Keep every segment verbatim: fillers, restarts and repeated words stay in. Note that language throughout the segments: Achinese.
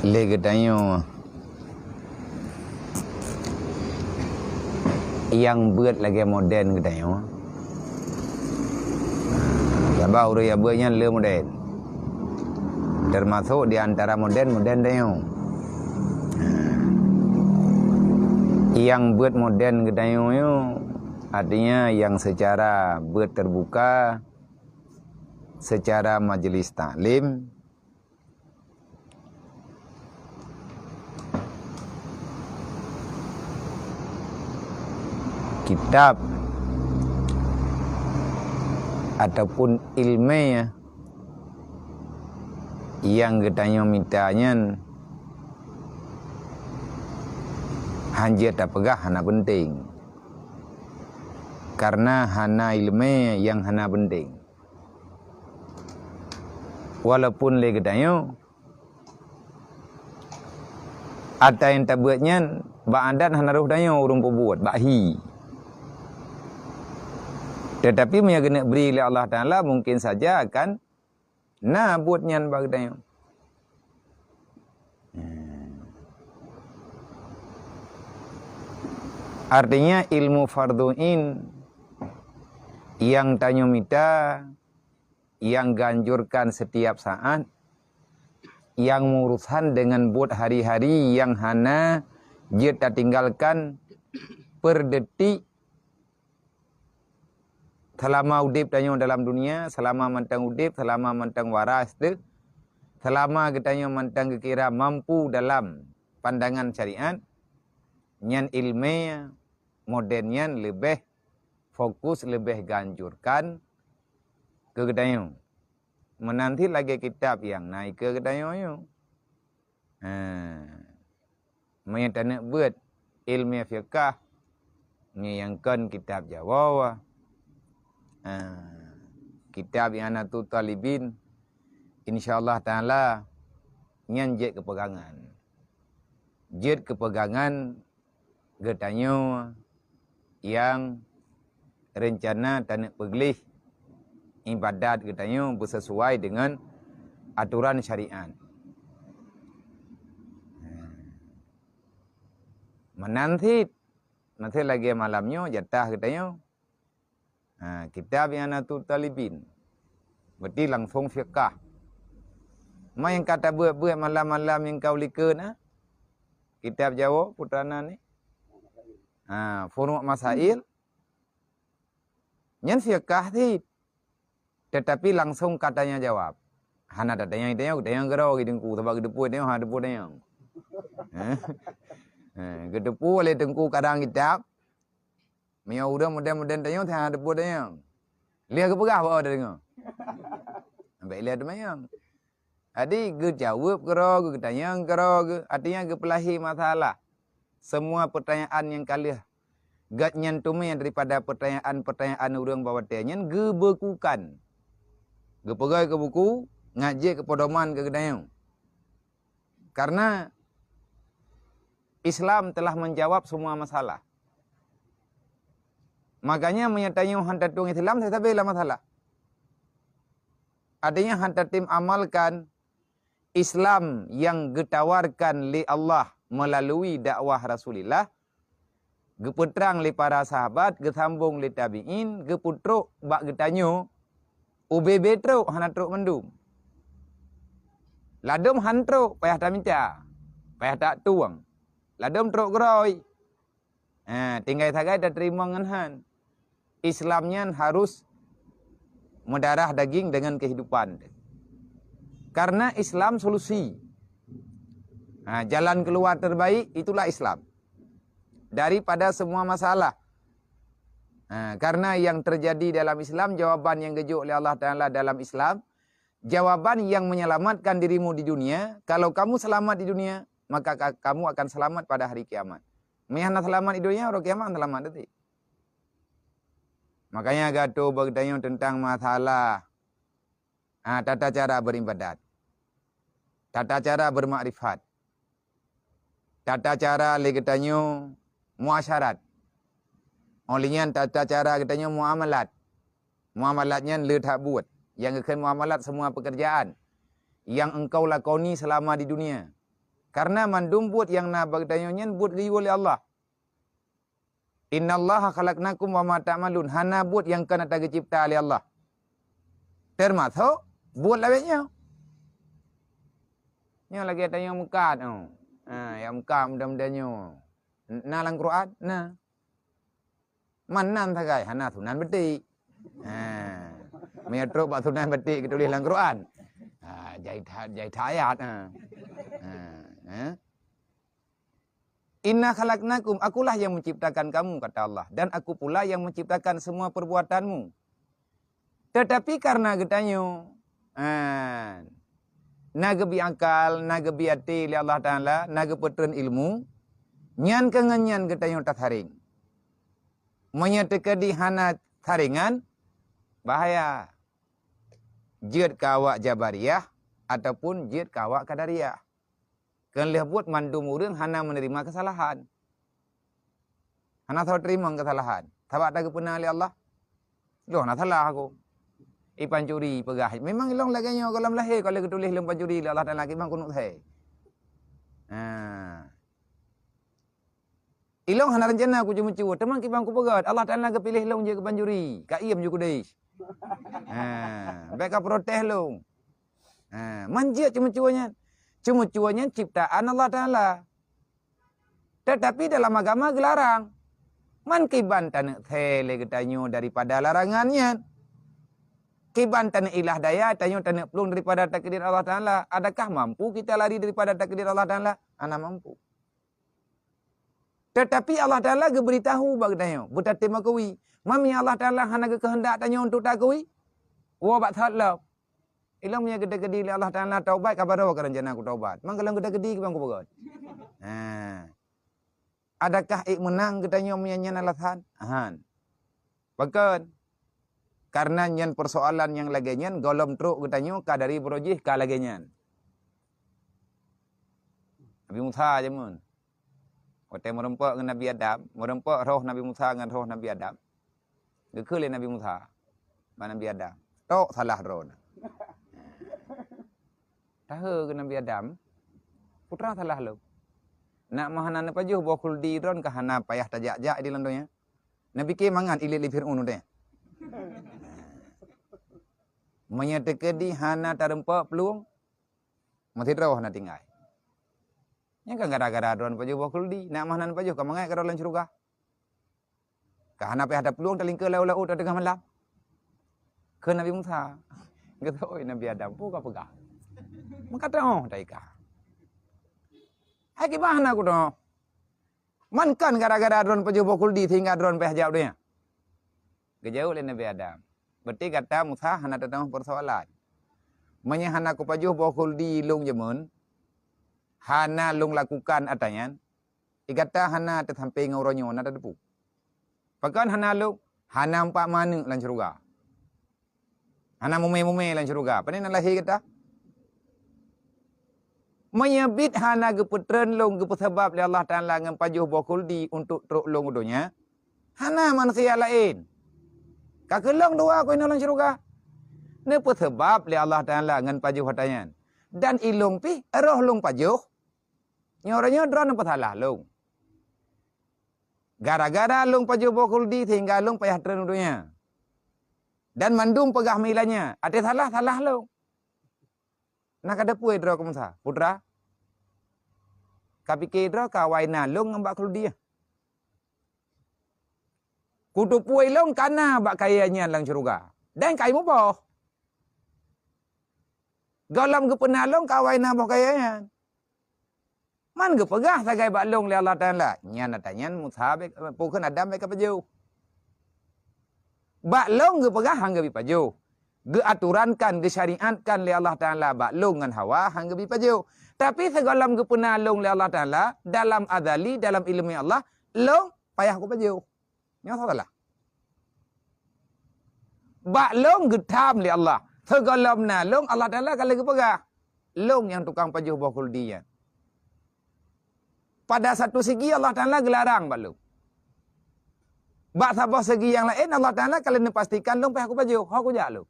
Lé geutanyoe nyang beuet lagée modern geutanyoe. Sabab ureuëng nyang beuet nyan le modern. Termasuk di antara modern, modern tanyoe. Nyang beuet modern geutanyoe nyoe, artinya nyang secara beuet terbuka, secara majelis taklim, kitab ataupun ileumé nyang geutanyoe mita nyan hanjeuet tapeugah hana penting. Karena hana ileumé nyang hana penting. Walaupun lé geutanyoe, ata nyang tabeuet nyan bak adat hana roh tanyoe ureuëng peubuet, bak hi. Tetapi meunyo geuneuk bri lé Allah Taala, mungkin saja akan na buet nyan bak geutanyoe. Artinya ilmu fardhu ain nyang tanyoe mita, nyang geuanjurkan setiap saat, nyang meurusan dengan buet hari-hari nyang hana jeuet tatinggalkan per detik selama udeb tanyoe dalam dunia, selama mantong udeb, selama mantong waras teuh, selama geutanyoe mantong geukira mampu dalam pandangan syariat, nyan ileumé modern nyan leubeh fokus, leubeh geuanjurkan keu geutanyoe. Meunan cit lagée kitab nyang na ikeue geutanyoe nyoe. Ha. Meunyoe taneuk beuet ileumé fiqah, nyoe nyang kon kitab Jawoe, ha, kitab I'anatut Thalibin, insya Allah Taala nyan jeuet keu peugangan. Jeuet keu peugangan geutanyoe nyang reuncana taneuk peugleh ibadat geutanyoe beusesuai deungon atoran syariat. Meunan cit, meunan cit lagée malam nyoe jatah geutanyoe. Ha, kitab I'anatut Thalibin. Berarti langsong fiqah. Ma nyang ka tabeuet-beuet malam-malam nyang ka u likot na? Kitab Jawoe putra na ni. Ha, Furu' Masail. Nyan fiqah cit. Tetapi langsong ka tanya jawab. Hana tatanyong-tanyong, tanyong keudroe geuteungku, sabab geuteupue tanyong, hana teupue tanyong. Eh? Eh, geuteupue lé teungku kadang kitab. Meunyoe ureuëng modern-modern tanyong, hana teupue tanyong. Lheueh geupeugah bak deungoe. Sampai lheueh teumanyong. Jadi, geujaweueb keudroe, geutanyong keudroe, geu-, artinya geupeulahé masalah. Semua pertanyaan nyang ka lheueh gobnyan teumé daripada pertanyaan-pertanyaan ureuëng bak watée nyan geubeukukan. Geupeugöt keu buku, ngat jeuet keu pedoman keu geutanyoe. Karena Islam telah menjawab semua masalah. Makanya meunyoe tanyoe han tatueng Islam, sabe-sabe lah masalah. Artinya han tatem amalkan Islam nyang geutawarkan lé Allah meulalu dakwah Rasulullah, geupeutrang lé para sahabat, geusambong lé tabi'in, geupeutrok bak geutanyoe, ubé-bé trok hana trok mandum. Ladom han trok payah tamita, payah tatueng. Ladom trok keudroe. Ha, tinggai sagai tateurimong ngon han. Islam nyan harus meudarah daging deungon keuhidupan. Karena Islam solusi. Ha, jalan keluar terbaik itulah Islam. Daripada semua masalah. Ha, karena yang terjadi dalam Islam, jawaban yang geujok oleh Allah Taala dalam Islam, jawaban yang menyelamatkan dirimu di dunia, kalau kamu selamat di dunia, maka ka-, kamu akan selamat pada hari kiamat. Meunyoe hana selamat di dunia, uroe kiamat hana selamat teuh. Makanya geutanyoe teuntang masalah, ha, tata cara beribadat, tata cara bermakrifat, tata cara lé geutanyoe muasyarat. Óh lheueh nyan tata cara geutanyoe muamalat. Muamalat nyan le that buet. Nyang geukheun muamalat semua pekerjaan yang engkau lakoni selama di dunia. Karena mandum buet nyang na bak geutanyoe nyan buet geuyue lé Allah. "Innallaha khalaqnakum wa ma ta'malun." Hana buet nyang ka na tageucebta lé Allah. Teumasok buet lawét nyoe. Nyoe lagée tanyoe meukat, oh. Ha, nyang meukat muda-muda nyoe. Na lam Quran? Na. Meunan sagai, hana sunan betik. Ha. Meunyoe trok bak sunan betik geutuléh lam Quran. Ha, jai that, jai that ayat. Ha. Ha, eh. "Inna khalaqnakum," Akulah yang menciptakan kamu, kata Allah, "dan Aku pula yang menciptakan semua perbuatanmu." Tetapi karena geutanyoe, ha, na geubi akal, na geubi até lé Allah Taala, na geupeutreun ilmu, nyan keu ngon nyan geutanyoe tasaréng. Meunyoe teukeudi hana saréngan, bahaya. Jeuet keu awak Jabariyah ataupun jeuet keu awak Qadariyah. Keu lheueh buet mandum ureuëng hana meuneurimong keusalahan. Hana soe teurimong keusalahan. Sabab tageupeuna lé Allah. Lôn hana salah aku. Ipancuri peugah. Memang ilong lagée nyoe gohlom lahé ka lheueh geutuléh lôn pancuri lé Allah Taala, kiban kunut hai. Ha. Ilong hana rencana kuceumeucue, teuma kiban kupeugét, Allah Taala geupiléh lôn jeuet keu pancuri, ka iem ju keudeh. Ha, bék ka protes lôn. Ha, man jeuet ceumeucue nyan. Ceumeucue nyan ciptaan Allah Taala. Tetapi dalam agama geularang. Man kiban taneuk thee lé geutanyoe daripada larangan nyan? Kiban taneuk ilah daya tanyoe taneuk plueng daripada takdir Allah Taala? Adakah mampu kita lari daripada takdir Allah Taala? Hana mampu. Tetapi Allah Taala geubri tahu bak geutanyoe, beutatem meukeui. Mami Allah Taala hana geukeuheundak tanyoe untuk takeui? Woe bak that lom. Ilong meunyoe geutakedi lé Allah Taala taubat, ka baroe ka rencana kutaubat. Mangka lôn geutakedi kiban kupeugét. Ha. Adakah ék meunang geutanyoe meunyoe nyan alasan? Han. Pakon? Karena nyan persoalan nyang lagée nyan gohlom trok geutanyoe ka dari baroe jih ka lagée nyan. Nabi Musa jameun. Watée meurumpok ngon Nabi Adam, meurumpok roh Nabi Musa ngon roh Nabi Adam. Geukheun lé Nabi Musa bak Nabi Adam, "Tok salah droeneuh." Tahe keu Nabi Adam, "Peue teuma salah lôn? Nak meuhana neupajoh boh khuldi droen ka hana payah tajak-jak di lam donya. Neupike mangat ilét lé Fir'aun udeh." Meunyoe teukeudi hana tarumpok plueng, meusidroe hana tinggai. Nyan kan gara-gara droen pajoh boh khuldi, nak meuhana neupajoh ka mangat keudroe lam syeuruga. Ka hana payah taplueng talingka laôt-laôt teungoh malam. Kheun Nabi Musa, "Geutôi Nabi Adam, peue kapeugah? Meukato taika. Hai kiban hana kuto? Man kan gara-gara droen pajoh boh khuldi sehingga droen payah jak u donya?" Geujaweueb lé Nabi Adam, "Berarti gata Musa hana tatamong persoalan. Meunyoe hana kupajoh boh khuldi lôn jameun, hana lôn lakukan atra nyan, di gata hana teusampe ngon uroe nyoe na tateupeue. Pakon hana lôn? Hana eumpat manök lam syeuruga. Hana mumé-mumé lam syeuruga. Pane na lahé gata?" Meunyoe biet hana geupeutreun lôn geupeusabab lé Allah Taala ngon pajoh boh khuldi untuk trok lôn u donya, hana manusia laén. Ka keu lôn dua ku inoe lam syeuruga. Neupeusabab lé Allah Taala ngon pajoh atra nyan. Dan ilôn pih roh lôn pajoh. Nyoe uroe nyoe droeneuh peusalah lôn. Gara-gara lôn pajoh boh khuldi sehingga lôn payah treun u donya. Dan mandum peugah meuilan nyan, até salah, salah lôn. Na ka teupeue droe keu Musa, "Putra, kapike droe ka awai na lôn ngon bak khuldi nyan. Kuteupeue lôn ka na bak kayée nyan lam syeuruga, dan kai muboh. Gohlom geupeuna lôn ka awai na boh kayée nyan. Man geupeugah sagai bak lôn lé Allah Taala." Nyan atra nyan Musa bék, peue kheun Adam bék kapajoh. Bak lôn geupeugah han geubi pajoh. Geuaturankan, geusyariatkan lé Allah Taala bak lôn ngon Hawa han geubi pajoh. Tapi sigohlom geupeuna lôn lé Allah Taala dalam azali, dalam ileumé Allah, lôn payah kupajoh. Nyoe salah. Bak lôn geutham lé Allah. Sigohlom na lôn, Allah Taala ka lheueh geupeugah, lôn nyang tukang pajoh boh khuldi nyan. Pada satu segi Allah Taala geularang bak lôn. Bak saboh segi nyang laén Allah Taala ka lheueh neupastikan lôn payah kupajoh, ho kujak lôn.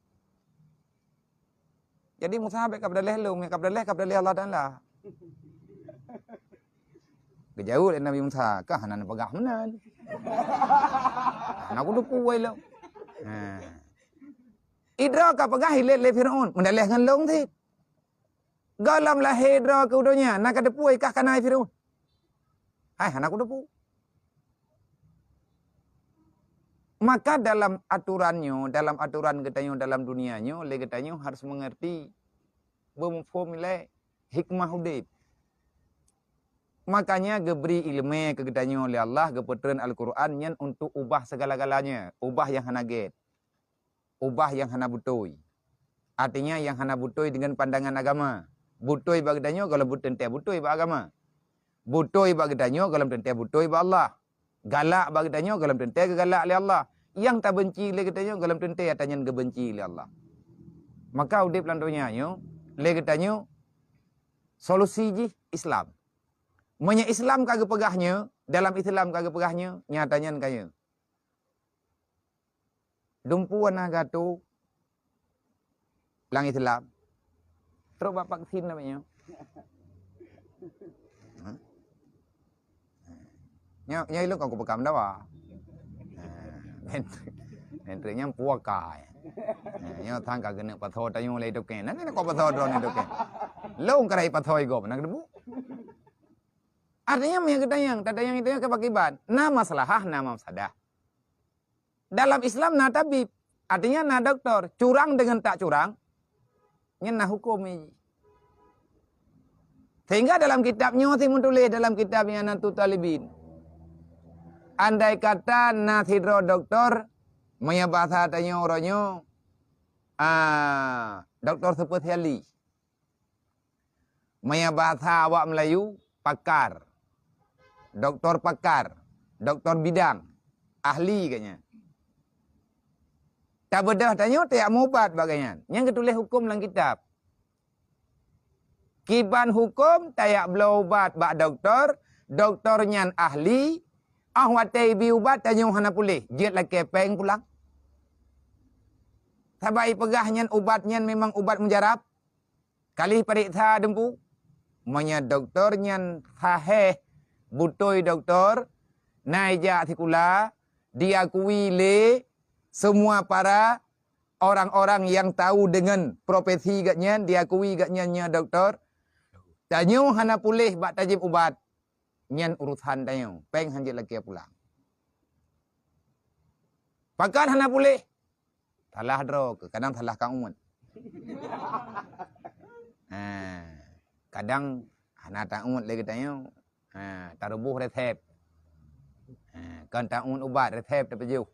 Jadi Musa bék ka peudaleh lôn, ka peudaleh, ka peudaleh Allah Taala. Geujaweueb lé Nabi Musa, "Ka hana neupeugah meunan." Hana kuteupeue lom. Ha. Idroe ka peugah ilét lé Firaun, meudaleh ngon lôn cit. Gohlom lahé droe keu donya, na kateupeue kah kana Firaun? Hai, hana kuteupeue. Maka dalam aturan nyoe, dalam aturan geutanyoe dalam dunia nyoe, lé geutanyoe harus mengerti, beumuphom ilée hikmah udeb. Makanya geubri ileumé keu geutanyoe lé Allah, geupeutreun Al-Qur'an nyan untuk ubah segala-galanya, ubah nyang hana gét, ubah nyang hana beutôi. Artinya nyang hana beutôi dengan pandangan agama. Beutôi bak geutanyoe gohlom teuntée beutôi bak agama. Beutôi bak geutanyoe gohlom teuntée beutôi bak Allah. Galak bak geutanyoe gohlom teuntée geugalak lé Allah. Nyang tabenci lé geutanyoe gohlom teuntée ata nyan geubenci lé Allah. Maka udeb lam donya nyoe lé geutanyoe solusi jih Islam. Meunyoe Islam ka geupeugah nyoe, dalam Islam ka geupeugah nyoe, nyata nyan ka nyoe. Dumpeue na geuatô lam Islam. Trok bak vaksin na nyoe. Ha? Nyoe, nyoe ilôn ka kupeugah meudawa. Ha, ben, ben trok nyang puaka. Ha, nyoe sang ka keuneuk pasoe tanyoe lé dokeng. Na keuneuk pasoe droeneuh dokeng. Lôn keurai pasoe gob na keudebu. Artinya meunyoe geutanyong, tatanyong itu ke bak iban. Na maslahah, na mafsadah. Dalam Islam na tabib, artinya na doktor. Curang dengan tak curang, nyan na huköm jih. Sehingga dalam kitab nyoe si meutuléh dalam kitab I'anatut Talibin. Andai kata na sidroe doktor, meunyoe basa tanyoe uroe nyoe, ah, doktor spesialis. Meunyoe bahasa awak Melayu, pakar. Doktor pakar, doktor bidang, ahli geuh nyan. Tabeudôh tanyoe tajak meuubat bak geuh nyan. Nyan geutuléh huköm lam kitab. Kiban huköm tajak bloe ubat bak doktor, doktor nyan ahli, óh watée ibi ubat tanyoe hana puléh, jeuet lakée péng pulang. Sabab ipeugah nyan ubat nyan memang ubat mujarab. Kali pareksa dumpeue, meunyoe doktor nyan sahéh, beutôi doktor, na ijak sikula, diakui lé semua para orang-orang yang tahu dengan profesi geuh nyan, diakui geuh nyan nyoe doktor, tanyoe hana puléh bak tajieb ubat, nyan urusan tanyoe, péng han jeuet lakée pulang. Pakon hana puléh? Salah droe keuh, kadang salah kang uet. Ha, kadang hana ta uet lé geutanyoe. Ha, taruboh resep. Ha, kon ta uet ubat, resep tapajoh.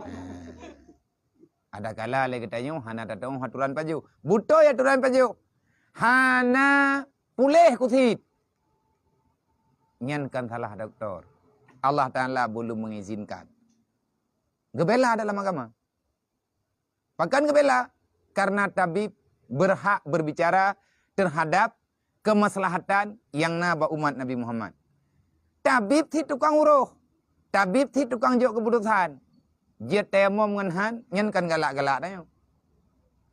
Ha. Adakala lé geutanyoe hana tatu'oh aturan pajoh. Beutôi aturan pajoh. Hana puléh kusit. Nyan kon salah doktor. Allah Taala belum mengizinkan. Geubela dalam agama. Pakon geubela? Karena tabib berhak berbicara terhadap kemaslahatan nyang na bak umat Nabi Muhammad. Tabib cit tukang uroh, tabib cit tukang jok keuputosan. Jeuet tayamom ngon han, nyan kon galak-galak tanyoe.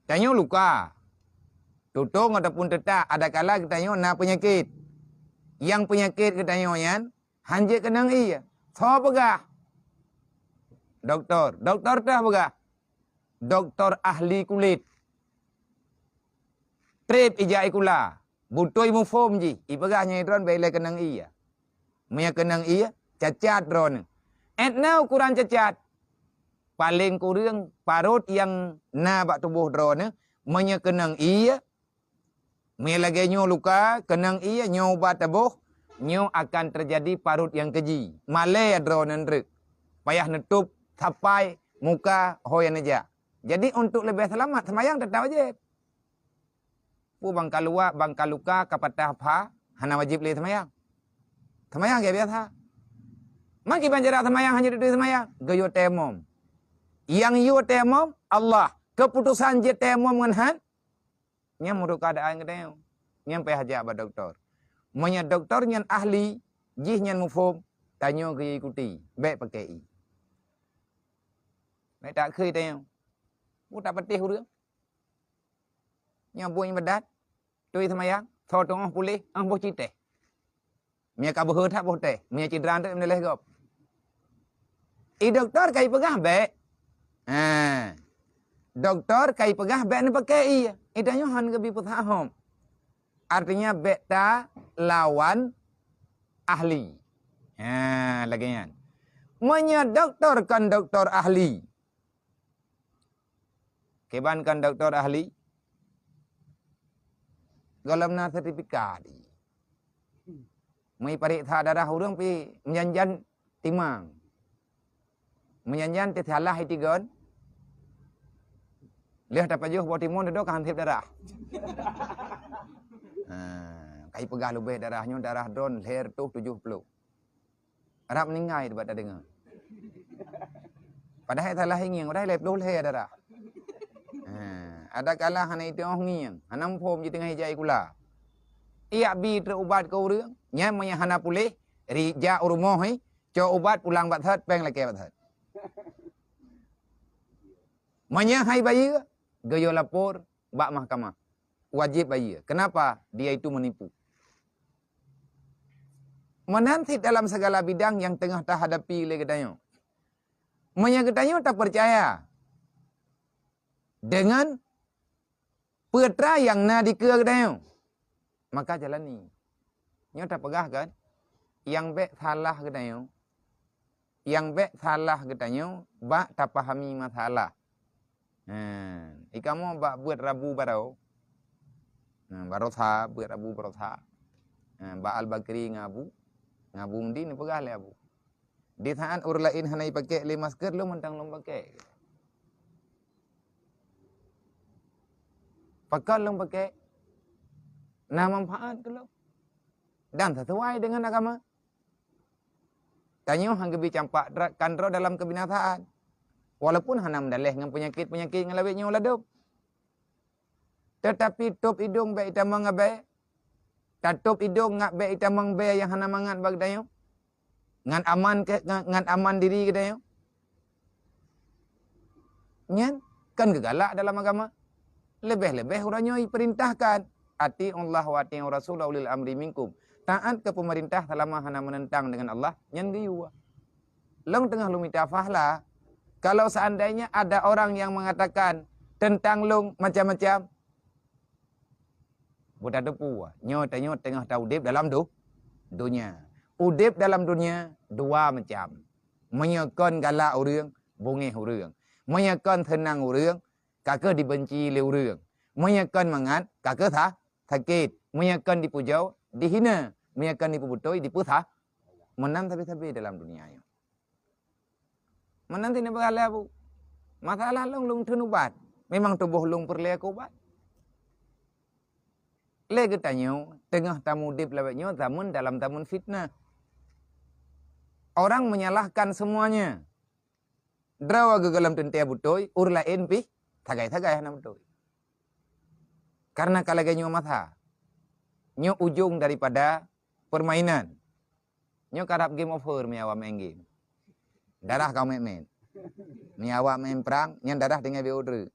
Tanyoe luka. Tutong ataupun teutak, adakala geutanyoe na peunyakét. Nyang peunyakét geutanyoe nyan han jeuet keunong ié. Soe peugah? Doktor. Doktor teuh peugah. Doktor ahli kulit. Treb ijak ikula. Beutôi muphom jih. Ipeugah nyan droen bèk ilée keunong ié. Meunyoe keunong ié, cacat droeneuh. Ét na ukuran cacat. Paleng kureueng parot nyang na bak tuboh droeneuh, meunyoe keunong ié, meunyoe lagèe nyoe luka, keunong ié, nyoe ubat taboh, nyoe akan teujadi parot nyang keuji. Malèe droeneuh treuk. Payah neutôb sapai muka ho nyang neujak. Jadi, untuk leubeh seulamat, seumayang teutap wajéb. Peue bang ka luwa, bang ka luka, ka patah pha, hana wajéb lé seumayang. Seumayang gét biasa. Maki ban jarak seumayang hana teutap seumayang, geuyue tayamom. Nyang yue tayamom, Allah. Keuputosan jeuet tayamom ngon han, nyan meurok keuadaan geutanyoe. Nyan payah jak bak doktor. Meunyoe doktor nyan ahli, jih nyan muphom, tanyoe geuyue ikuti, bèk pakè ié. Bèk takheun tanyoe. Peue tapatéh ureueng? Nyoe buet iébadat, turi seumayang, soe teungoh puléh, óh boh cit teh. Meunyo ka beuhe that boh teh, meunyo cidra teuk meunaleh gob. I doktor ka ipeugah bèk. Ha. Doktor ka ipeugah bèk neupakè ie. I tanyoe hán geubi peusahom. Artinya bèk talawan ahli. Ha, lagèe nyan. Meunyo doktor kon doktor ahli, kiban kon doktor ahli, gohlom na sertifikat. Meupareksa darah ureueng pih meujan-jan timang. Meujan-jan teusalah itigon, lheueh tapajoh boh timun dudoe ka hanseb darah. Ha, ka ipeugah leubeh darah nyoe, darah droen lhèe reutôh tujoh ploh. Rab meuninggai bak tadeungoe. Padahai salah ingieng, padahai lhèe ploh lhèe darah. Ha, ada kala hana iteungoh ngieng, hana muphom jiteungoh ijai kula. Iyak bi trok ubat keu ureueng, nyan meunyo hana puléh, ri jak u rumoh, hi, cok ubat pulang bak that, péng lakèe bak that. Meunyo hai bayeue, geuyue lapor bak mahkamah. Wajéb bayeue. Kenapa? Dia itu menipu. Meunan cit dalam segala bidang nyang teungoh tahadapi lé geutanyoe. Meunyo geutanyoe tapeucaya deungon peue atra nyang na dikeue geutanyoe, maka jalani. Nyoe tapeugah kan, nyang bèk salah geutanyoe, nyang bèk salah geutanyoe bak tapahami masalah. Ha, ikamoe bak beuet Rabu baroe. Ha, barosa, beuet Rabu barosa. Ha, bak Al-Bakri ngon Abu, ngon Abu Mudi neupeugah lé Abu. Di saat ureueng laén hana ipakè lé masker, lôn mantong lôn pakè. Pakon lôn pakè? Na manfaat keu lôn. Dan sesuai dengan agama. Tanyoe han geubi campak dra-, kan droe dalam keubinasaan. Walaupun hana meudaleh ngon peunyakét-peunyakét ngon lawét nyoe ladôm. Teutapi tôb idông bèk itamong abèe. Tatôb idông ngat bèk itamong bèe nyang hana mangat bak geutanyoe. Ngan aman keu, ngan, ngan aman diri geutanyoe. Nyan kan geugalak dalam agama. Leubeh-leubeh uroe nyoe ipeurintahkan, "Ati'ullah wa ati'ur rasul wa ulil amri minkum." Taat keu peumeurintah selama hana meunentang deungon Allah, nyan geuyue. Lôn teungoh lôn mita fahla, kalau seandainya ada orang yang mengatakan tentang lôn macam-macam, beutateupeue, nyoe tanyoe teungoh taudép dalam do-, donya. Udép dalam donya dua macam. Meunyoe kon galak ureueng, beungéh ureueng. Meunyoe kon seunang ureueng, ka kheueh dibenci lé ureueng. Meunyoe kon mangat, ka kheueh sa-, sakét. Meunyoe kon dipujoe, dihina. Meunyoe kon dipeubeutôi, dipeusa-, meunan sabe-sabe dalam donya nyoe. Meunan cit neupeugah lé Abu, masalah lôn, lôn theun ubat. Memang tuboh lôn peureulèe keu ubat. Lé geutanyoe teungoh tamudép lawét nyoe zaman dalam zaman fitnah. Orang menyalahkan semuanya. Droe geugohlom teuntèe beutôi, ureueng laén pih sagai-sagai hana beutôi. Karena ka lagèe nyoe masa. Nyoe ujong daripada permainan. Nyoe karab game over meunyo awak main game. Darah ka meuet-meuet. Meunyo awak main perang, nyan darah tinggai beu treuk.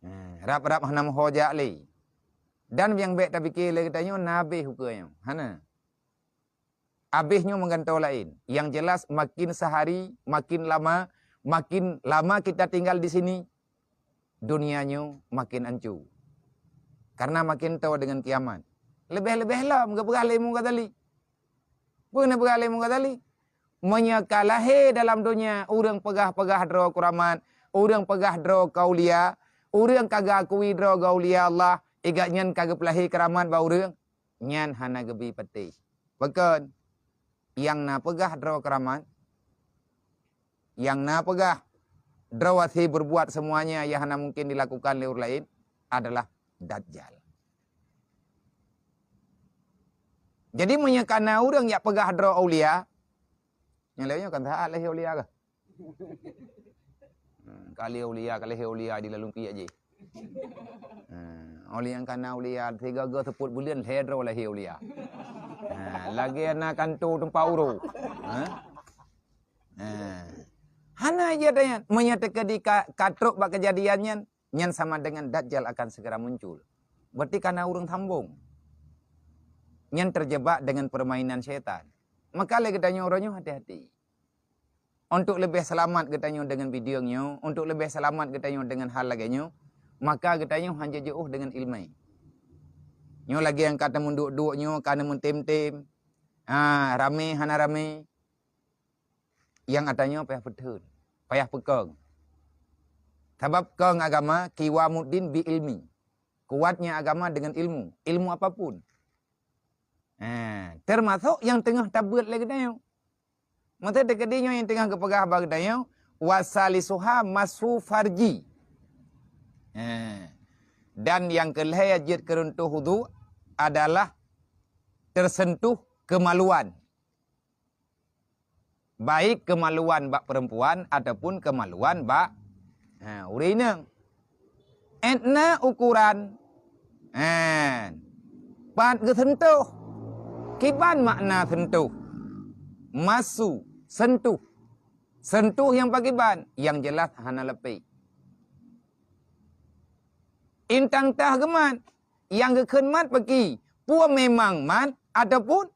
Eh, rab-rab hana meuho jak lé. Dan nyang bèk tapike lé geutanyoe na abéh ukeue nyoe. Hana. Abéh nyoe meugantoe laén. Yang jelas makin sehari, makin lama, makin lama kita tinggal di sini, dunia nyoe makin ancu. Karena makin toe deungon kiamat. Leubeh-leubeh lom geupeugah lé Imam Ghazali. Peue neupeugah lé Imam Ghazali? Meunyoe ka lahé dalam donya ureueng peugah-peugah droe keuramat, ureueng peugah droe keu aulia, ureueng ka geuakui droe keu aulia Allah, igat nyan ka geupeulahé keuramat bak ureueng, nyan hana geubi patéh. Pakon? Nyang na peugah droe keuramat, nyang na peugah droe hase berbuat semuanya nyang hana mungkin dilakukan lé ureueng laén adalah Dajjal. Jadi, meunyoe ka na ureueng jak peugah droe aulia, nyang lagèe nyoe kan that lahé aulia kah? Hmm, ka lahé aulia, ka lahé aulia di lalong piek jih. Hmm, aulia nyang ka na aulia, sigoe-goe seupôt buleuen lhèe droe lahé aulia. Ha, lagèe na kanto teumpat uroe. Ha? Ha. Hana jeuet nyan. Meunyoe teukeudi ka, ka trok bak keujadian nyan, nyan sama dengan Dajjal akan segera muncul. Berarti ka na ureueng sambong. nyan terjebak dengan permainan syaitan. Maka lé geutanyoe uroe nyoe hati-hati. Untuk leubeh seulamat geutanyoe deungon video nyoe, untuk leubeh seulamat geutanyoe deungon hal lagée nyoe, maka geutanyoe hanjeuet jiôh deungon iéleumé. Nyoe lagée nyang ka tameuduek-duek nyoe, ka neumeutem-tem. Ha, ramé hana ramé. Nyang ata nyoe payah peutheun, payah peukong. Sabab kong agama, qiwamuddin bi ilmi. Kuatnya agama dengan ilmu, ilmu apapun. Ha, termasuk nyang teungoh tabeuet lé geutanyoe. Maksud teukeudi nyoe nyang teungoh geupeugah bak geutanyoe, "Wasalisuha masu farji." Ha. Dan nyang keulhée jeuet keu reuntoh wudhu adalah tersentuh kemaluan. Baik kemaluan bak perempuan ataupun kemaluan bak, ha, ureuëng inong. Ét na ukuran, ha, pat geuseuntoh. Kiban makna seuntoh? Masu, sentuh. Sentuh nyang pakiban? Nyang jeulaih hana leupie. Intang tah geumat, nyang geukheun mat paki, peue memang mat ataupun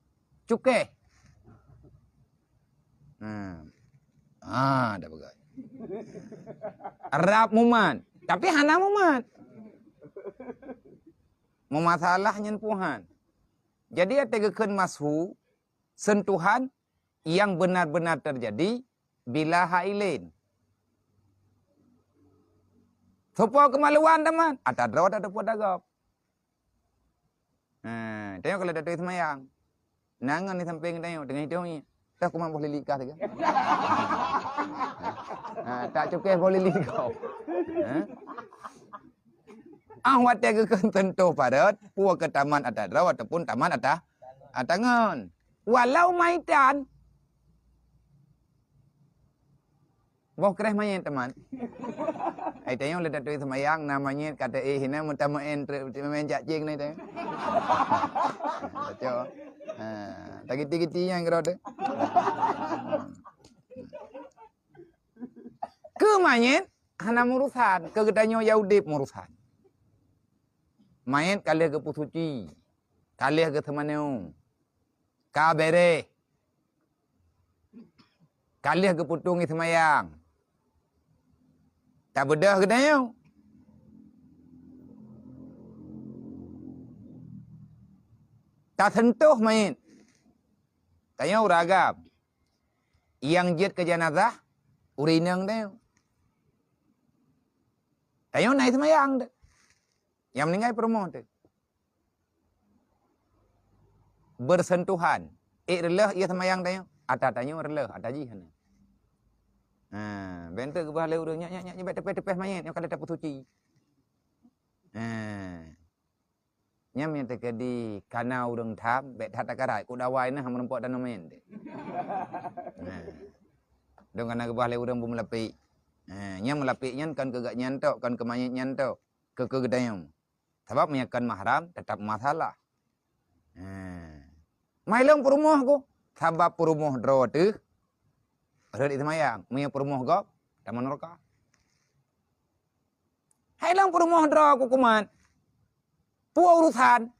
cukéh? Nah. Ah, dah peugah. Rab mumat, tapi hana mumat. Meumasalah nyan puhan. Jadi, até geukheun mashu, sentuhan yang benar-benar terjadi bila hailin. Sopo kemaluan teman, ata droe ata teupot dagop. Ha, tengok kalau datang semayang. Nangan di samping tengok, tengah hidung ni. Dah kuman boh lili kah tiga. Ha, tak cukai boh lili kau. Ha? Ah, watée geukheun sentoh parot, peue keu taman ata droe ataupun taman ata, ata ngon. Walau maitan. Boh kreh manyét teman. Ai tayong le datui seumayang na manyét kata eh hina meutameu'en trek meu'en cak cing na tayong. Baca. Ha, tagiti-giti nyang keudroe teuh. Keu manyét hana murusan, keu geutanyoe ya udeb murusan. Manyét ka lheueh geupeusuci, ka lheueh geuseumaneue, ka bereh, ka lheueh geupeutueng seumayang. Tabeudôh geutanyoe. Taseuntoh manyét. Tanyoe ureueng agam. Nyang jeuet keu janazah, ureueng inong teuh. Tanyoe na seumayang teuh. Nyang meuninggai peurumoh teuh. Bersentuhan. Ék reuloh ia seumayang tanyoe, ata tanyoe reuloh, ata jih hana. Ha, bék teuk geuba lé ureueng nyak, nyak, nyak, nyak, bék teupeh-teupeh manyét, nyoe ka lheueh tapeusuci. Ha. Nyan meunyoe teukeudi kana ureueng tham, bék that takarat, keu dawai nah meureumpok tanoh manyét. Nah. Dong kana geubah lé ureueng beumeulapék. Nah, nyan meulapék nyan kon keu gobnyan tok, kon keu manyét nyan tok, keu, keu geutanyoe. Sabab meunyoe kon mahram, teutap masalah. Nah. Mai lôn peurumoh ku, sabab peurumoh droe teuh rhot seumayang, meunyoe peurumoh gob, tamong nuraka. Hai lôn peurumoh droe ku kumat. Peue urusan?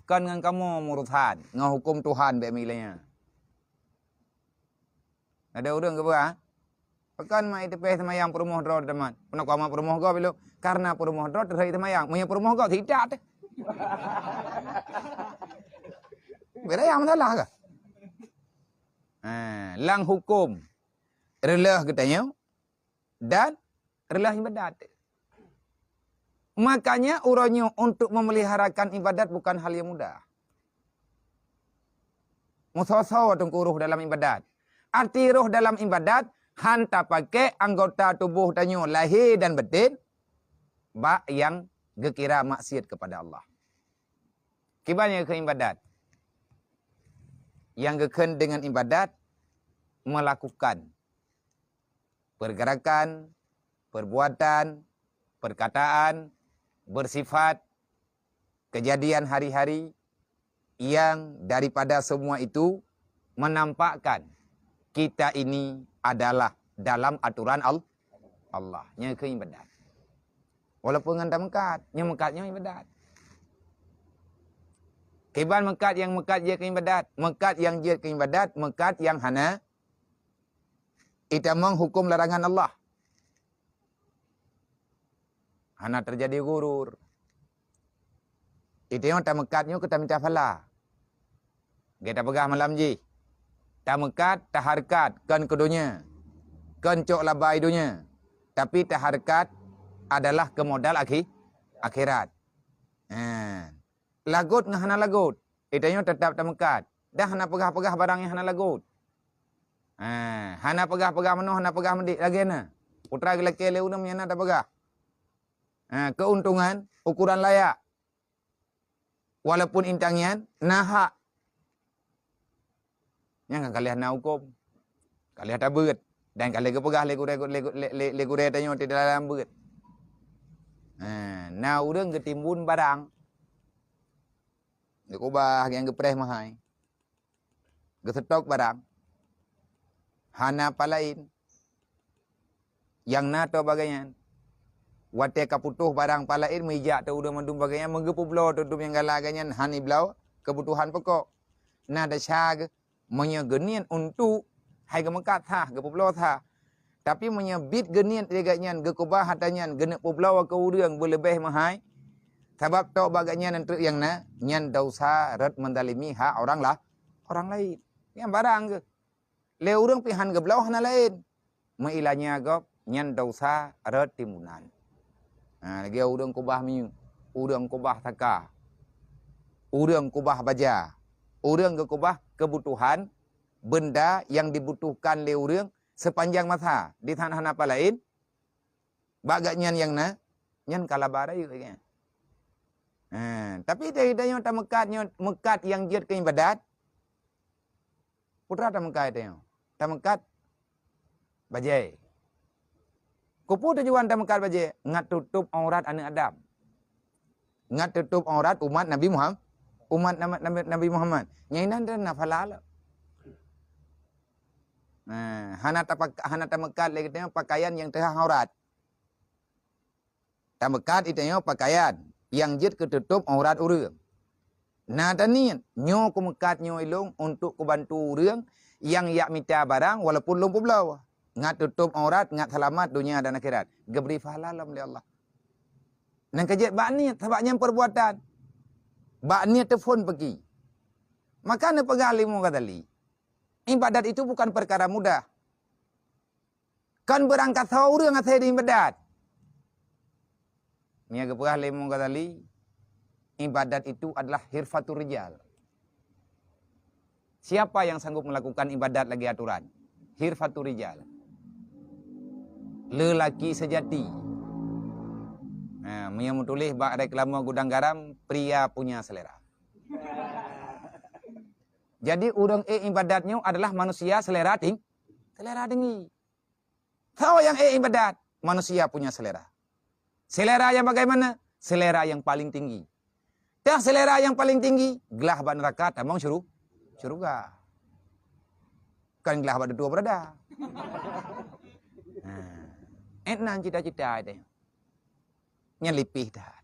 Kon ngon kamoe meurusan, ngon huköm Tuhan bék milék nyan. Ada ureueng geupeugah, "Pakon mak iteupeue seumayang peurumoh droe teuma? Peunoh koma peurumoh gob ilôn, karena peurumoh droe teuhai seumayang. Meunyoe peurumoh gob sidak teuh." Beda yang masalah kah? Ha, lam huköm reuloh geutanyoe, dan reuloh ibadat. Makanya uroe nyoe untuk memeliharakan ibadat bukan hal yang mudah. Meusoe-soe teungku roh dalam ibadat. Arti roh dalam ibadat, han tapakék anggota tuboh tanyoe lahé dan baten bak nyang geukira maksiat kepada Allah. Kiban nyang geukheun ibadat? Nyang geukheun deungon ibadat, melakukan pergerakan, perbuatan, perkataan, bersifat, kejadian hari-hari yang daripada semua itu menampakkan kita ini adalah dalam aturan Al-, Allah. Nyan keuh ibadat. Walaupun ngon tameukat, nyang meukat nyoe ibadat. Kiban meukat nyang meukat jeuet keu ibadat, meukat nyang jeuet keu ibadat, meukat nyang hana itamong huköm larangan Allah. Hana teujadi ghurur. Itanyoe tameukat nyoe keu tamita phala. Gata peugah malam jih, tameukat, tahareukat kon keu donya, kon cok labai donya, tapi tahareukat adalah keu modal akhi-, akhirat. Ha. Lagot ngon hana lagot, itanyoe teutap tameukat. Dan hana peugah-peugah barang nyang hana lagot. Ha, hana peugah-peugah meunoe, hana peugah meudék, lagée na. Peue teuma geulakée lé ureuëng nyang na tapeugah. Ha, keuntungan ukuran layak. Walaupun intan nyan na hak. Nyan kan ka lheueh na huköm. Ka lheueh tabeuet. Dan ka lheueh geupeugah lé gurée, lé, lé, lé, lé gurée tanyoe di dalam beuet. Ha, na ureuëng geutimbun barang. Geukeubah nyang geupreh meuhai. Geuseutôk barang. Hana palaén. Nyang na tô bagai nyan. Watée ka putôh barang palaén, meujak tô ureuëng mandum bagai nyan, meugeupubloe tô dum nyang galak geuh nyan, hana ibloe keubutuhan pokok. Na desya geuh, meunyoe geuniet untuk hai geumeukat sah, geupubloe sah. Tapi meunyoe bit geuniet lé geuh nyan geukeubah atra nyan geuneuk publoe keu ureuëng beuleubeh meuhai, sabab tô bagai nyan treuk nyang na, nyan desya rot meuzalimi hak orang lah, orang laén. Nyan barang geuh. Lé ureuëng pih han geubloe hana laén. Meuilanya gob nyan desya rot timbunan. Ha, lagée ureuëng keubah minyeuk, ureuëng keubah saka, ureuëng keubah baja, ureuëng geukeubah keubutuhan beunda nyang dibutuhkan lé ureuëng seupanjang masa, di hana palaén, bak geuh nyan nyang na, nyan ka laba rayeuk lagée nyan. Ha, tapi dari tanyoe tameukat nyoe, meukat nyang jeuet keu ibadat, peue teuma tameukat tanyoe. Tameukat bajée. Keupeue tujuan tameukat bajée? Ngat tutôp aurat aneuëk Adam. Ngat tutôp aurat umat Nabi Muhammad, umat Nabi, Nabi, Nabi Muhammad. Nyang inan dan na phala lom. Nah, hana tapak-, hana tameukat lé geutanyoe pakaian nyang teuhah aurat. Tameukat itanyoe pakaian nyang jeuet keu tutôp aurat ureuëng. Na taniet, nyoe kumeukat nyoe ilong untuk kubantu ureuëng nyang yak mita barang walaupun lôn peubloe. Ngat tutôp aurat, ngat seulamat donya dan akhirat. Geubri phala lom lé Allah. Nyang keujeuet bak niet, sabab nyan perbuatan. Bak niet teuphon peuki. Maka neupeugah lé Imam Ghazali, ibadat itu bukan perkara mudah. Kan beurangkasoe ureuëng asai di ibadat. Nyang geupeugah lé Imam Ghazali, ibadat itu adalah hirfatur rijal. Siapa yang sanggup melakukan ibadat lagée aturan? Hirfatur rijal. Lelaki sejati. Nah, meunyoe meutuléh bak reklame gudang garam, pria punya selera. Jadi ureuëng ék ibadat nyoe adalah manusia selera ting-, selera tinggi. Soe nyang ék ibadat? Manusia punya selera. Selera yang bagaimana? Selera yang paling tinggi. Dah selera yang paling tinggi, glah bak neuraka tamong syuru-, syurga. Kan glah bak dudoe beurada. Ha. Ék nan cita-cita itu. Nyang lipih that.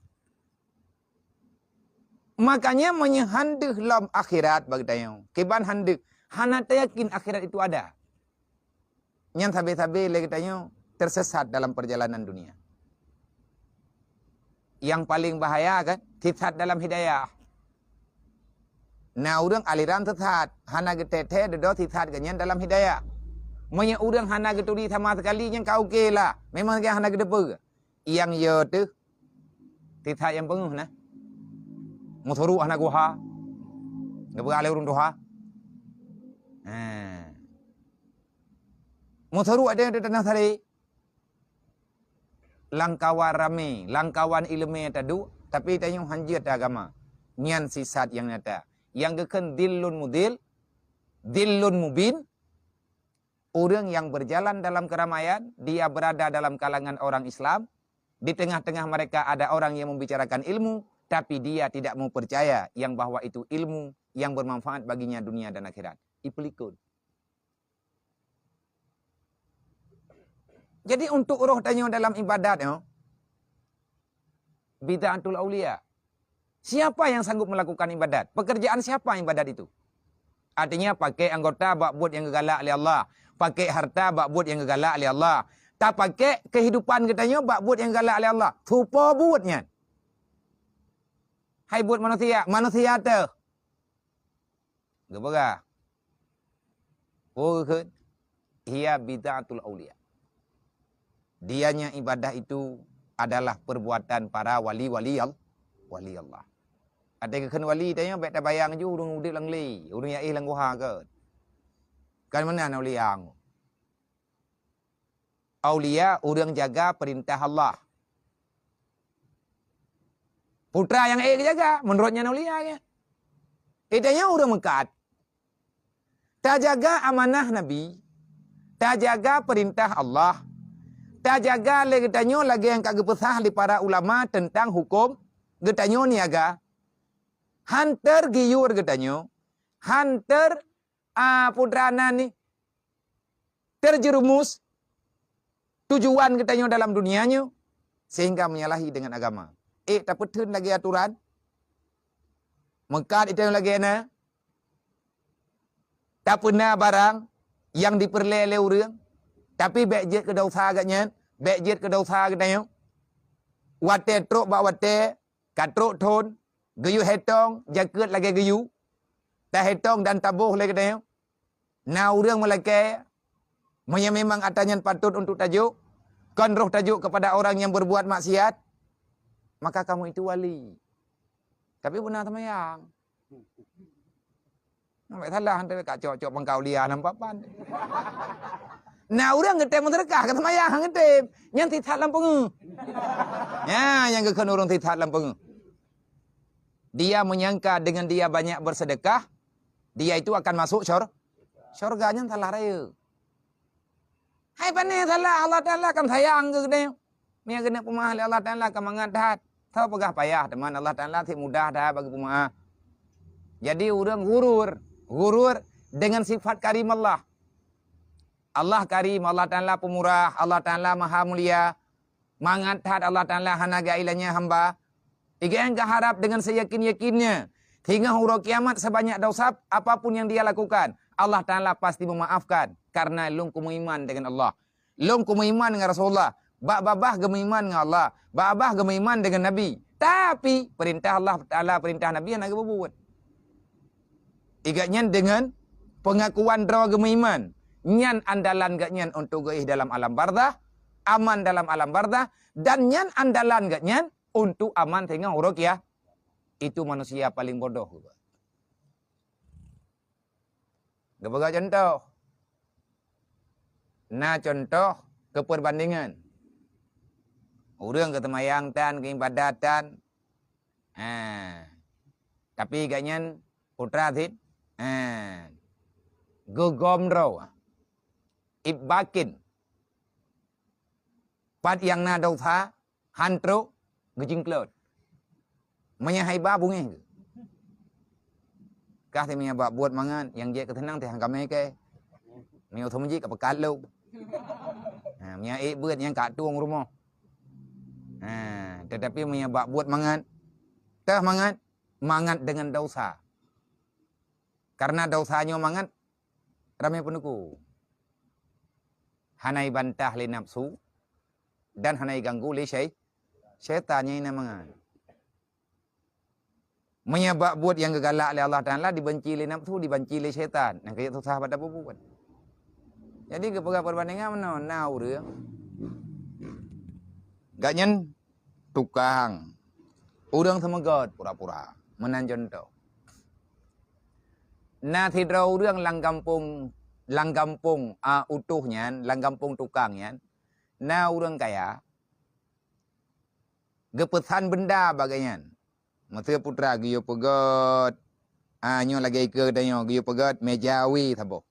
Makanya meunyoe han deuh lom akhirat bagi tanyoe, kiban han deuh, hana tayakin akhirat itu ada. Nyan sabe-sabe lé geutanyoe tersesat dalam perjalanan dunia. Yang paling bahaya kan, sisat dalam hidayah. Na ureuëng aliran sesat, hana geutée-tée dudoe sisat geuh nyan dalam hidayah. Meunyoe ureuëng hana geuturi sama sekali, nyan ka oke lah. Memang geuh hana geuteupeue. Nyang yo teuh, sisat nyang peungeuh na. Meusuruk hana guha. Geupeugah lé ureuëng tuha. Ha. Meusuruk ada di tanah sari. Lam kawan ramé, lam kawan iéleumé taduek, tapi tanyoe han jeuet agama. Nyan sisat nyang nyata. Nyang geukheun dhillun mudhil, dhillun mubin, ureuëng yang berjalan dalam keramaian, dia berada dalam kalangan orang Islam, di tengah-tengah mereka ada orang yang membicarakan ilmu, tapi dia tidak mau percaya yang bahwa itu ilmu yang bermanfaat baginya dunia dan akhirat. Ipeulikot. Jadi untuk roh tanyoe dalam ibadat nyoe, bid'atul aulia. Siapa yang sanggup melakukan ibadat? Pekerjaan siapa ibadat itu? Artinya, pakai anggota bak buet nyang geugalak lé Allah, pakai harta bak buet nyang geugalak lé Allah, tapakai kehidupan geutanyoe bak buet nyang geugalak lé Allah. Soe po buet nyan? Hai buet manusia, manusia teuh. Geupeugah, "Oh, kheun, hiya bid'atul aulia." Dianya ibadah itu adalah perbuatan para wali-wali Al-, wali Allah. Até geukheun wali tanyoe, bèk tabayang ju ureueng udép lam glé, ureueng yaéh lam guha kheun. Kan meunan aulia. Aulia ureueng jaga perintah Allah. Putra nyang ék geujaga, meunurot nyan aulia nyan. Eh, tanyoe ureueng meukat. Tajaga amanah Nabi, tajaga perintah Allah, tajaga lé geutanyoe lagèe nyang ka geupeusah lé para ulama teuntang huköm geutanyoe niaga. Han teurgiur geutanyoe, han ter-, a, putra na ni, terjerumus tujuan geutanyoe dalam dunia nyoe sehingga menyalahi dengan agama. Eh, tapeutheun lagèe aturan, meukat geutanyoe lagèe na, tapeuna barang nyang dipeureulèe lé ureueng, tapi bèk jeuet keu desya geuh nyan, bèk jeuet keu desya geutanyoe. Watèe trok bak watèe, ka trok thon, geuyue hètong jakeuet lagèe geuyue, tahètong dan taboh lé geutanyoe. Na ureueng meulakèe, meunyoe memang atra nyan patôt untuk tajok, kon roh tajok kepada orang yang berbuat maksiat, maka kamu itu wali. Tapi beuna seumayang. Sampai salah, hantu ka cok-cok pangkau lia nampak pan. Na ureueng geutem meuseudeukah, ka seumayang geutem. Nyan sisat lam peungeuh. Nya, nyang geukheun ureueng sisat lam peungeuh. Dia menyangka dengan dia banyak bersedekah, dia itu akan masuk syur-, syurga, nyan salah raya. Hai pane salah, Allah Taala kan sayang keu geutanyoe. Meunyoe geuneuk peumaáh lé Allah Taala ka mangat that. Soe peugah payah, teuma Allah Taala sit mudah that bagi peumaáh. Jadi ureueng ghurur, ghurur dengan sifat karim Allah. Allah karim, Allah Taala pemurah, Allah Taala maha mulia. Mangat that Allah Taala hana geuilanya hamba. Igan geuharap dengan seyakin-yakinnya, singoh uroe kiamat sebanyak dosa apapun yang dia lakukan, Allah Taala pasti memaafkan karena lôn kumeuiman dengan Allah. Lôn kumeuiman ngon Rasulullah, bak babah geumeuiman ngon Allah, bak babah geumeuiman dengan Nabi. Tapi, peurintah Allah Taala, peurintah Nabi hana geupeubuet. Igat nyan deungon peungakuan droe geumeuiman. Nyan andalan geuh nyan untuk geuéh dalam alam barzah, aman dalam alam barzah, dan nyan andalan geuh nyan untuk aman singoh uroe kia. Itu manusia paling bodoh. Geupeugah contoh. Na contoh keupeubandingan. Ureueng geuseumayang tan, geuibadat tan. Ha. Tapi gobnyan putra sit. Ha. Geugom droe. Ibakin. Pat nyang na dosa, han trok geujingklot. Meunyo haiba bungéh geuh. Kah si meunyo bak buet mangat, nyang jeuet keu seunang teuh han kamé kèe. Meunyo seumeujik ka peukat lom. Ha, meunyo ék beuet nyang ka tueng rumoh. Ha, tetapi meunyo bak buet mangat, teuh mangat, mangat deungon dosa. Karena dosa nyoe mangat, ramé peunuku. Hana ibantah lé nafsu dan hana iganggu lé syai-, syaitan nyang inan mangat. Meunyo bak buet nyang geugalak lé Allah Taala, dibenci lé nafsu, dibenci lé syaitan, nyang keuneuk susah bak tapeubuet. Jadi geupeugah peubandingan meunoe, na ureueng gobnyan tukang, ureueng seumeugöt pura-pura. Meunan contoh. Na sidroe ureueng lam gampông, lam gampông, a, utôh nyan, lam gampông tukang nyan, na ureueng kaya, geupeusan beunda bak gobnyan. Meuseu putra geuyue peugöt, a, nyoe lagèe ikeue geutanyoe, geuyue peugöt meuja awi saboh.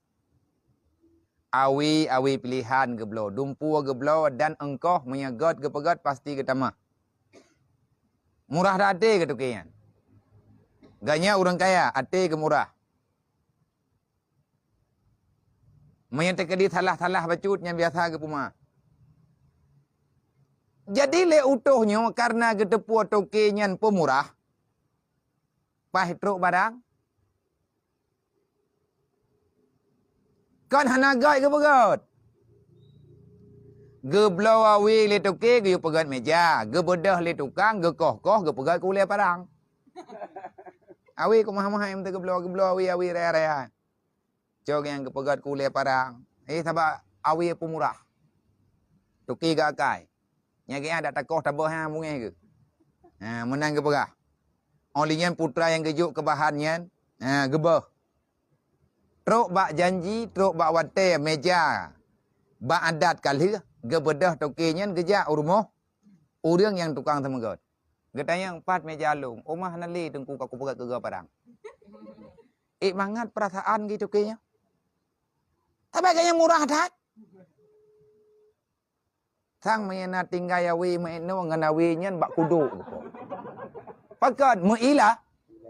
Awi, awi pilihan geubloe, dumpue geubloe dan eungkoh meunyo göt geupeugöt pasti geutamah. Murah that até geuh tukang nyan. Gobnyan ureueng kaya, até geuh murah. Meunyo teukeudi salah-salah bacut nyan biasa geupeumeu'ah. Jadi lé utôh nyoe kareuna geuteupeue toke nyan peumurah, Paih trok barang. Kon hana göt geupeugöt. Geubloe awe lé toke geuyue peugöt meja, geubeudôh lé tukang, geukoh-koh geupeugöt keu ulèe parang. Awe keu mahai-mahai meuteugeuh geubloe, geubloe awe, awe raya-raya. Cok nyang geupeugöt keu ulèe parang. Eh, sabab awe peumurah. Toke geuakai. Nyang geuh dak takoh taböh ha bungéh geuh. Ha, meunan geupeugah. Óh lheueh nyan putra nyang geujok keu bahan nyan, ha, geuböh. Trok bak janji, trok bak watèe meja, bak adat ka lheueh, geubeudôh toke nyan geujak u rumoh ureueng nyang tukang seumeugöt. Geutanyong, "Pat meja lôn?" "Uma hana lé, Teungku, ka kupeugöt keu geuh parang." Ék mangat peurasaan geuh toke nyan. Sabab geuh nyan murah that. Sang meunyo na tinggai awe meu'enoe ngon awe nyan bak kudok geupo. Pakon meuilah,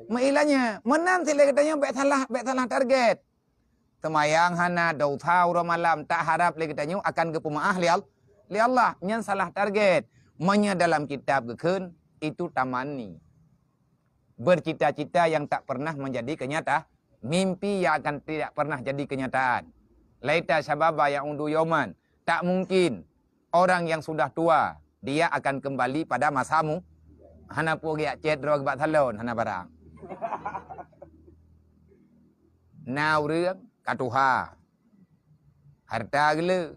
meuilah nyan. Meunan cit lé geutanyoe bèk salah, bèk salah target. Seumayang hana, dosa uroe malam, tak harap lé geutanyoe akan geupeumeu'ah lé Al-, lé Allah. Nyan salah target. Meunyo dalam kitab geukheun, itu tamanni. Bercita-cita yang tak pernah menjadi kenyata, mimpi yang akan tidak pernah jadi kenyataan. Laita syababa ya'udu yauman, tak mungkin orang yang sudah tua, dia akan kembali pada masa mu-, hana peue geujak chat droe bak salon, hana barang. Na ureueng ka tuha. Hareuta geuleu.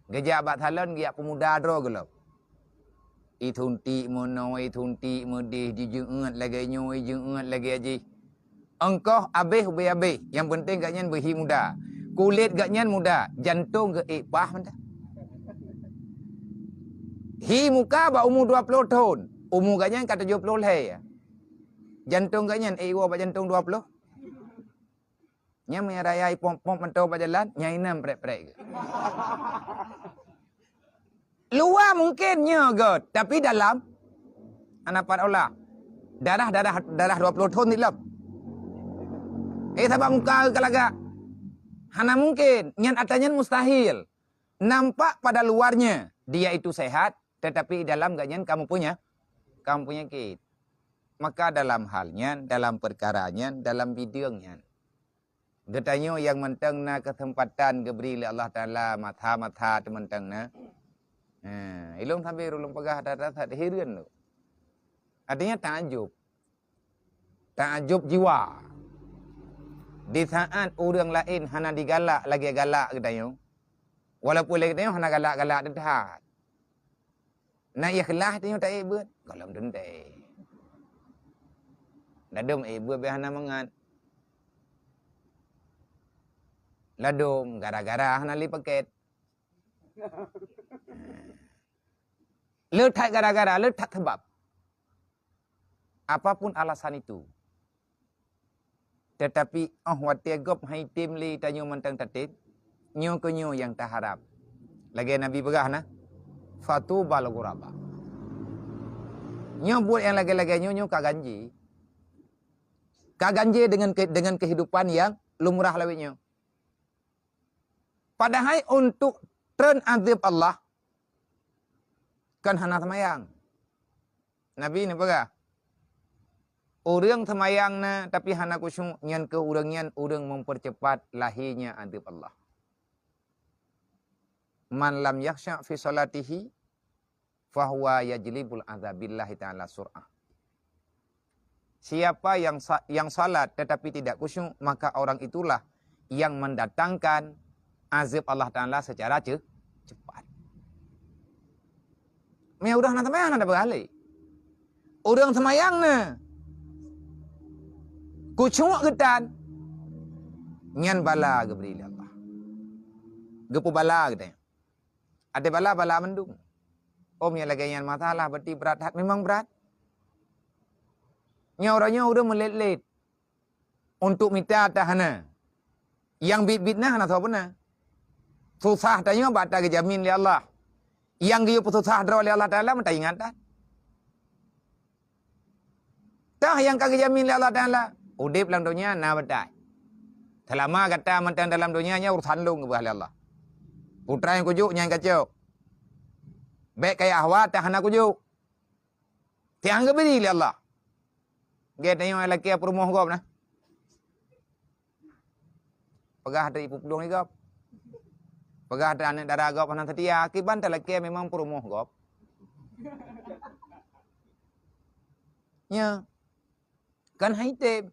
Geujak bak salon geujak peumuda droe gohlom. Isuntik meunoe, isuntik meudeh, jijeuet lagèe nyoe, jijeuet lagèe jih. Ongkoh abéh ubé abéh, nyang peunteng gobnyan beuhi muda. Kulét gobnyan muda, jantong geuh ék paih mantong. Hi muka bak umu dua ploh thon, umu gobnyan ka tujoh ploh lhèe. Jantong gobnyan ék woe bak jantong dua ploh. Nyan meunyo raya ipom-pom mantong bak jalan, nyan inong prek-prek geuh. Luwa mungken nyoe göt, tapi dalam hana pat olah. Darah, darah, darah dua ploh thon di lom. Eh, sabab muka ka lagak. Hana mungken. Nyan ata nyan mustahil. Nampak pada luarnya dia itu sehat, tetapi dalam gobnyan ka meupunya-, ka meupunyakit. Maka dalam hal nyan, dalam peukara nyan, dalam bideueng nyan, geutanyoe nyang mantong na keuseumpatan geubri lé Allah Taala, masa-masa teuh mantong na. Ha, ilôn sabe ulôn peugah that-that hireuen lôn. Artinya takjub. Takjub jiwa. Di saat ureueng laén hana digalak lagèe galak geutanyoe, walaupun lé geutanyoe hana galak-galak that-that. Na ikhlas tanyoe taék beuet, gohlom teuntèe. Ladôm ék beuet bèk hana mangat. Ladôm gara-gara hana lé paket. Le that gara-gara, le that sabab. Apapun alasan itu. Tetapi óh watèe gob han item lé tanyoe mantong tatem, nyoe keuh nyoe nyang taharab. Lagèe Nabi peugah na, "Fatubal ghuraba." Nyoe buet nyang lagèe-lagèe nyoe, nyoe ka ganjé. Ka ganjé deungon ke-, deungon keuhidupan nyang lumrah lawét nyoe. Padahai untuk treun azeueb Allah, kan hana seumayang. Nabi neupeugah, "Ureueng seumayang na tapi hana khusyuk, nyan keuh ureueng nyan ureueng mempercepat lahirnya azeueb Allah. Man lam yakhsya' fi salatihi, fahuwa yajlibul adzabillahi ta'ala sur'ah." Siapa yang sa-, yang salat tetapi tidak khusyuk, maka orang itulah yang mendatangkan azab Allah Taala secara ce-, cepat. Meunyo ureueng hana seumayang, hana beuralée. Ureueng seumayang na khusyuk geutan, nyan bala geubri lé Allah. Geupeubala geutanyoe. Ada bala-bala mandum. Oh, meunyo lagée nyan masalah, berarti brat that. Memang brat. Nyoe uroe nyoe ureueng meulet-let. Untuk mita ata hana. Nyang biet-biet na hana soe puna. Susah tanyoe bak ata geujamin lé Allah. Nyang geuyue peususah droe lé Allah Taala meuta ingat that. Tah nyang ka geujamin lé Allah Taala, udeb lam donya na beutai. Seulama gata mantong dalam donya nyoe urosan lôn geupeugah lé Allah. Putra nyang kujok nyan kacok. Bék kaya Hawa tah hana kujok. Tiang geubri lé Allah. Gét tanyoe lakée peurumoh gob na. Peugah teuh ipeuplueng lé gob. Peugah teuh aneuk dara gob hana seutia, kiban talakée memang peurumoh gob. Nya. Kan hai tem.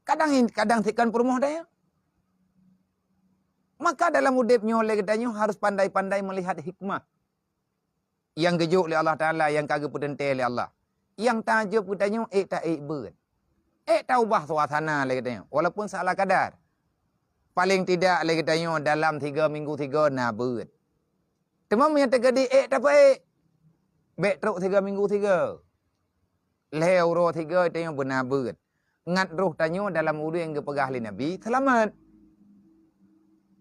Kadang, kadang sikon peurumoh daya. Maka dalam udeb nyoe lé geutanyoe harus pandai-pandai melihat hikmah nyang geujok lé Allah Taala, nyang ka geupeuteuntée lé Allah. Nyang tajeueb geutanyoe ék ta ék beuet. Ék taubah suasana lé geutanyoe, walaupun seala kadar. Paling tidak lé geutanyoe dalam tiga minggu tiga na beuet. Teuma meunyoe teukeudi ék tapeuék, bék trok tiga minggu tiga. Lhée uroe tiga tanyoe beuna beuet. Ngat roh tanyoe dalam ureuëng geupeugah lé Nabi, seulamat.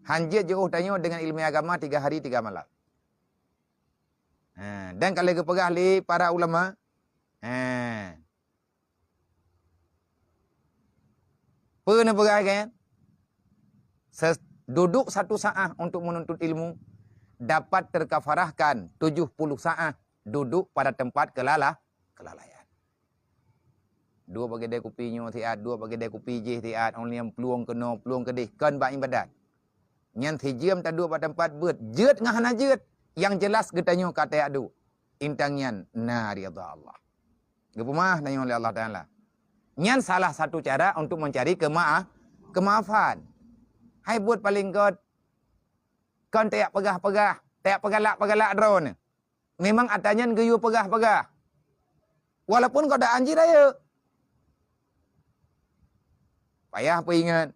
Hanjeuet jiôh tanyoe deungon ileumé agama tiga hari tiga malam. Ha, dan ka lheueh geupeugah lé para ulama, ha, peue neupeugah kan? Ses-, duduk satu saat untuk menuntut ilmu dapat terkafarahkan tujuh puluh saat duduk pada tempat kelala-, kelalaian. Dua bagedai kupi nyoe siat, dua bagedai kupi jih siat, ôn liam plueng keunoe, plueng keudeh, kon bak ibadat. Nyan sijeuem taduek bak teumpat beuet, jeuet ngon hana jeuet, nyang jelas geutanyoe ka tajak duek. Intang nyan na ridha Allah. Geupeumah tanyoe lé Allah Taala. Nyan salah satu cara untuk mencari kema-, kemaafan. Hai buet paling gét, kon tajak peugah-peugah, tajak peugalak-peugalak droeneuh. Memang atra nyan geuyue peugah-peugah. Walaupun godaan jih rayeuk. Payah peuingat.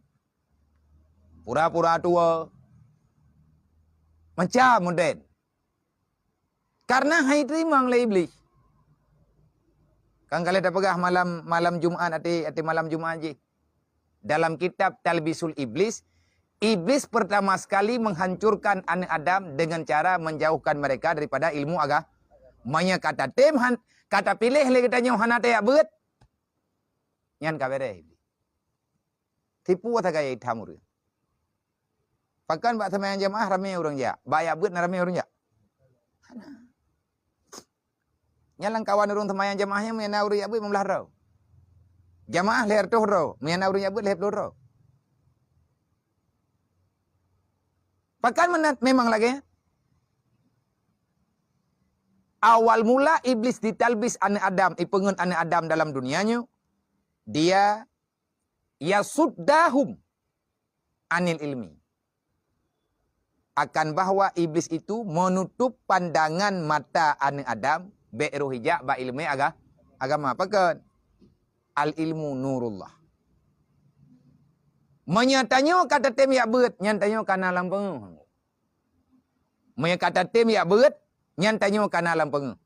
Pura-pura tuwoe. Macam model. Karena hai teurimong lé Iblih. Kan ka lheueh tapeugah malam, malam Jumat, até, até malam Jumat jih. Dalam kitab Talbisul Iblis, Iblis pertama sekali menghancurkan aneuk Adam dengan cara menjauhkan mereka daripada ilmu aga-, meunyoe ka tatem han-, ka tapiléh lé geutanyoe hana tajak beuet, nyan ka beres Iblih. Tipu ata gaya itam ureuëng. Pakon bak seumayang jamaah ramé ureuëng jak, bak jak beuet na ramé ureuëng jak? Hana. Nyan lam kawan ureuëng seumayang jamaah nyan meunyoe na ureuëng jak beuet limong blaih droe. Jamaah lhée reutôh droe, meunyoe na ureuëng jak beuet lhée ploh droe. Pakon meunan memang lagée nyan? Awal mula Iblih ditalbis aneuk Adam, ipeungeut aneuk Adam dalam dunia nyoe, dia yasuddahum anil ilmi. Akan bahwa Iblih itu menutup pandangan mata aneuk Adam, bék roh ijak bak ileumé aga-, agama. Pakon? Al ilmu nurullah. Meunyoe tanyoe ka tatem jak beuet, nyan tanyoe ka na lam peungeuh. Meunyoe ka tatem jak beuet, nyan tanyoe ka na lam peungeuh.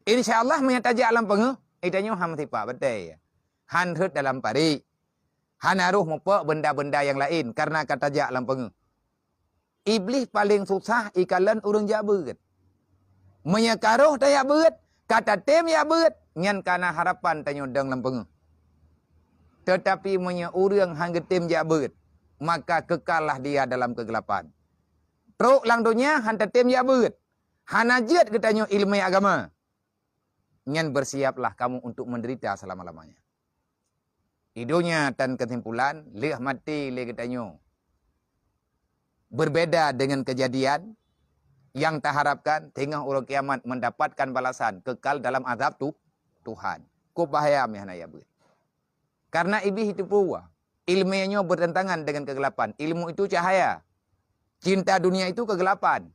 Insya Allah, meunyoe tajak lam peungeuh, eh, tanyoe han meusipa batée. Han rhot dalam parit. Hana roh mupok benda-benda nyang laén karena ka tajak lam peungeuh. Iblih paleng susah ikalon ureuëng jak beuet. Meunyoe ka roh tajak beuet, ka tatem jak beuet, nyan ka na harapan tanyoe dong lam peungeuh. Teutapi meunyoe ureuëng han geutem jak beuet, maka kekallah dia dalam keugelapan. Trok lam donya han tatem jak beuet, hana jeuet geutanyoe ileumé agama, nyan bersiaplah kamu untuk menderita selama-lamanya. Di donya tan keusimpulan, lheueh maté lé geutanyoe. Berbeda dengan kejadian yang taharapkan, teungoh uroe kiamat mendapatkan balasan kekal dalam azab tu-, Tuhan. Kok bahaya meuhana ya beuet. Karena Iblih itu peue? Ileumé nyoe bertentangan dengan kegelapan. Ilmu itu cahaya. Cinta dunia itu kegelapan.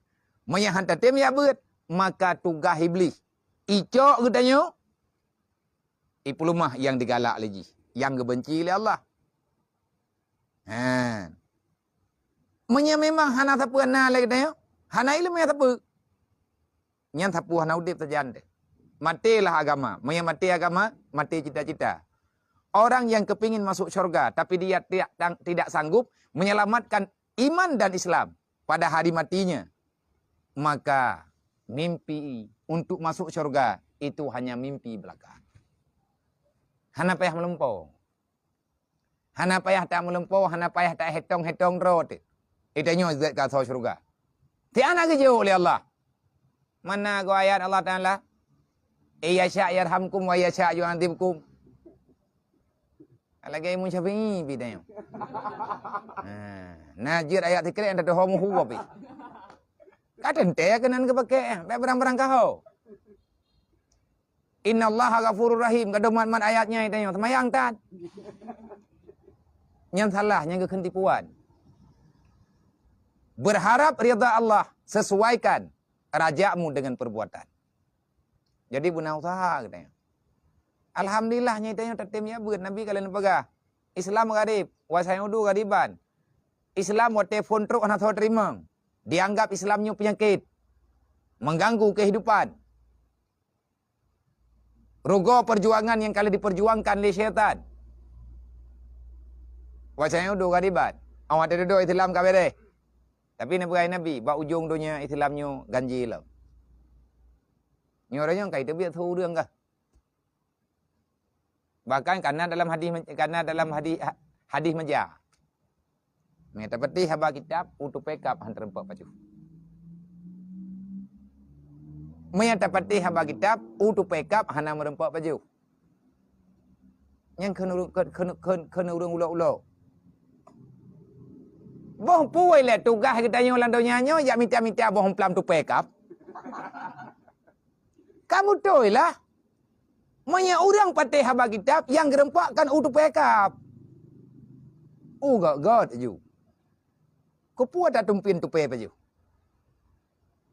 Meunyoe han tatem jak beuet, maka tugaih Iblih icok geutanyoe, ipeuleumah nyang digalak lé jih, nyang geubenci lé Allah. Ha. Meunyoe memang hana sapeue na lé geutanyoe, hana ileumé sapeue. Nyan sapeue hana udeb sajan teuh. Maté lah agama. Meunyoe maté agama, maté cita-cita. Orang yang kepingin masuk syurga, tapi dia tidak, tidak sanggup menyelamatkan iman dan Islam pada hari matinya, maka mimpi untuk masuk syurga itu hanya mimpi belaka. Hana payah meulumpoe. Hana payah tameulumpoe, hana payah tahétong-hétong droe teuh. Geutanyoe zat ka asoe syeuruga. Tieb na geujok lé Allah. Mana go ayat Allah Taala? "In yasha yarhamkum wa yasha yu'adzibkum." Lagèe Imam Syafi'i pih tanyoe. Ha, na jeuet ayat sikrek nyang tatuho muhu pih. Ka teuntèe keunan geupakè, bèk barang-barang kaho. "Innallaha ghafurur rahim," gadoh mat-mat ayat nyan tanyoe, seumayang tan. Nyan salah, nyan geukheun tipuan. Berharap ridha Allah, sesuaikan rajamu dengan perbuatan. Jadi beuna useuha geutanyoe. Alhamdulillah, nyan tanyoe tatem jak beuet, Nabi ka lheueh neupeugah, "Islam gharib, wa sayaudu ghariban." Islam watèe phôn trok hana soe teurimong, dianggap Islam nyoe peunyakét, mengganggu kehidupan. Rugoe perjuangan nyang ka lheueh diperjuangkan lé syaitan. Wa sayaudu ghariban. Awai teududoe Islam ka bèrèh. Tapi neupeugah Nabi, bak ujong donya Islam nyoe ganjil lom. Nyoe uroe nyoe ka iteubiet su ureueng kah. Bahkan kana dalam hadis, kana dalam hadis, hadis meujak. Meunyo tapatéh haba kitab, u tupée kab han teureumpak pajoh. Meunyo tapatéh haba kitab, u tupée kab hana meureumpak pajoh. Nyan kheun ureueng, kheun, kheun, kheun, kheun ureueng ulok-ulok. Boh peue lé tugaih geutanyoe lam donya nyoe jak mita-mita boh plam tupée kab? Ka beutôi lah. Meunyo ureueng patéh haba kitab nyang geureumpak kan u tupée kab. U gét-gét ju. Keupeue tatumpien tupée pajoh?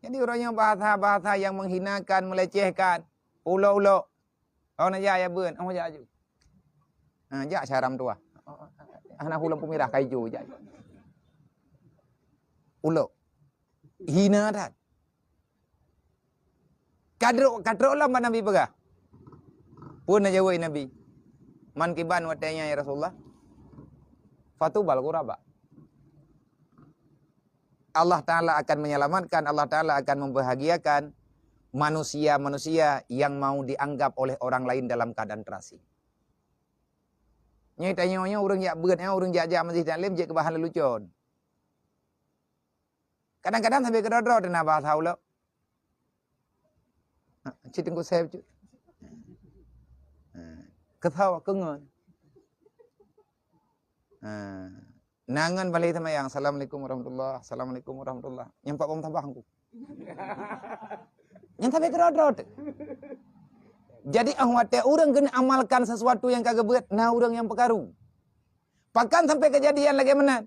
Jadi uroe nyoe bahasa-bahasa nyang menghinakan, melecehkan, ulok-ulok. Oh, na jak ya beuen, oh, jak ju. Ha, jak saram tuah. Hana hulom pemirah kaijo jak. Ulok. Hina that. Kadro, kadro lom bak Nabi peugah. Peue na jaweueb Nabi? Man kiban watée nyan, ya Rasulullah? Fatubal ghuraba. Allah Ta'ala akan menyelamatkan, Allah Ta'ala akan membahagiakan manusia-manusia yang mau dianggap oleh orang lain dalam keadaan terasing. Nyoe tanyoe nyoe ureueng jak beuet, nyoe ureueng jak-jak majelis taklim jeuet keu bahan leulucon. Kadang-kadang sampai keudroe-droe teuna bahasa ulok. Ha, cit teungku seb cut. Ha, keusau keungon. Ha, nangan balai seumayang, "Assalamualaikum warahmatullah, assalamualaikum warahmatullah." Nyang pat bom tabah aku. Nyang sampai keudroe-droe teuh. Jadi, ah, watée ureueng keuneuk amalkan sesuatu nyang ka geubeuet, na ureueng nyang peukaru. Pakon sampai keujadian lagée meunan?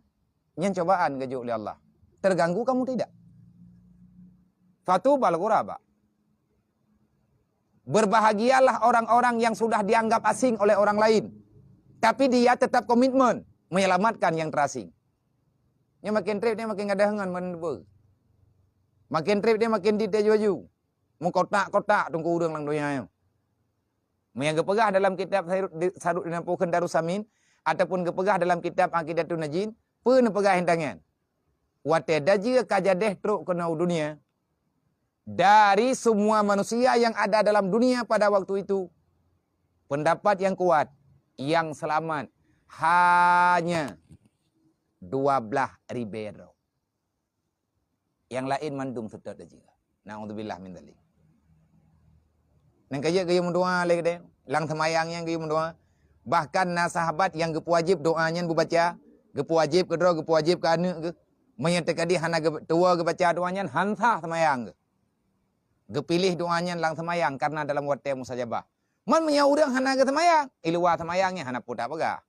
Nyan cobaan geujok lé Allah. Terganggu kamu tidak? Fatubal ghuraba. Berbahagialah orang-orang yang sudah dianggap asing oleh orang lain, tapi dia tetap komitmen menyelamatkan yang terasing. Nyoe makin treb, nyoe makin gadôh ngon meuneubeue. Makin treb, nyoe makin dit laju-laju. Meukotak-kotak teungku ureueng lam donya nyoe. Meunyo geupeugah dalam kitab Sairut-, di-, Sairut Dinapukheun Darussamin, ataupun geupeugah dalam kitab Aqidatun Najin, peue neupeugah intangan? Watée dajie ka jadeh trok keunoe u dunia, dari semua manusia yang ada dalam dunia pada waktu itu, pendapat yang kuat, yang selamat hanya dua belas ribée droe. Nyang laén mandum seutôt dajih. Naudzubillah min dzalik. Nyang ka jeuet geuyue meudoa lé keudeh, lam seumayang nyan geuyue meudoa. Bahkan na sahabat nyang geupeuwajéb doa nyan beubaca, geupeuwajéb keu droe, geupeuwajéb keu aneuk geuh. Meunyoe teukeudi hana geu-, tuwoe geubaca doa nyan, han sah seumayang geuh. Geupiléh doa nyan lam seumayang kareuna dalam watée mustajabah. Man meunyoe ureuëng hana geuseumayang, i luwa seumayang nyan hana peue tapeugah.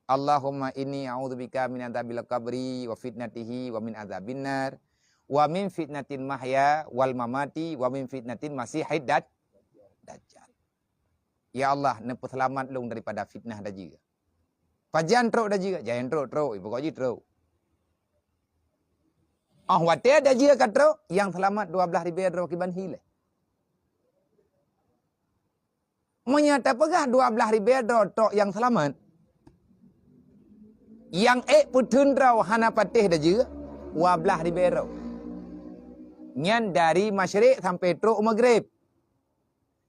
Allahumma inni a'udzubika min adzabil qabri wa fitnatihi wa min adzabin nar wa min fitnatil mahya wal mamati wa min fitnatil masihid daj-, dajjal. Ya Allah, neupeuseulamat lôn daripada fitnah dajie. Pajan trok dajie, jan trok-trok, ipokok jih trok. Oh watée dajie ka trok, nyang seulamat dua blaih ribée droe kiban hi lé. Meunyoe tapeugah dua blaih ribée droe trok nyang seulamat, nyang ék peutheun droe hana patéh dajie, dua blaih ribée droe. Nyan dari masyrik sampai trok u Maghrib.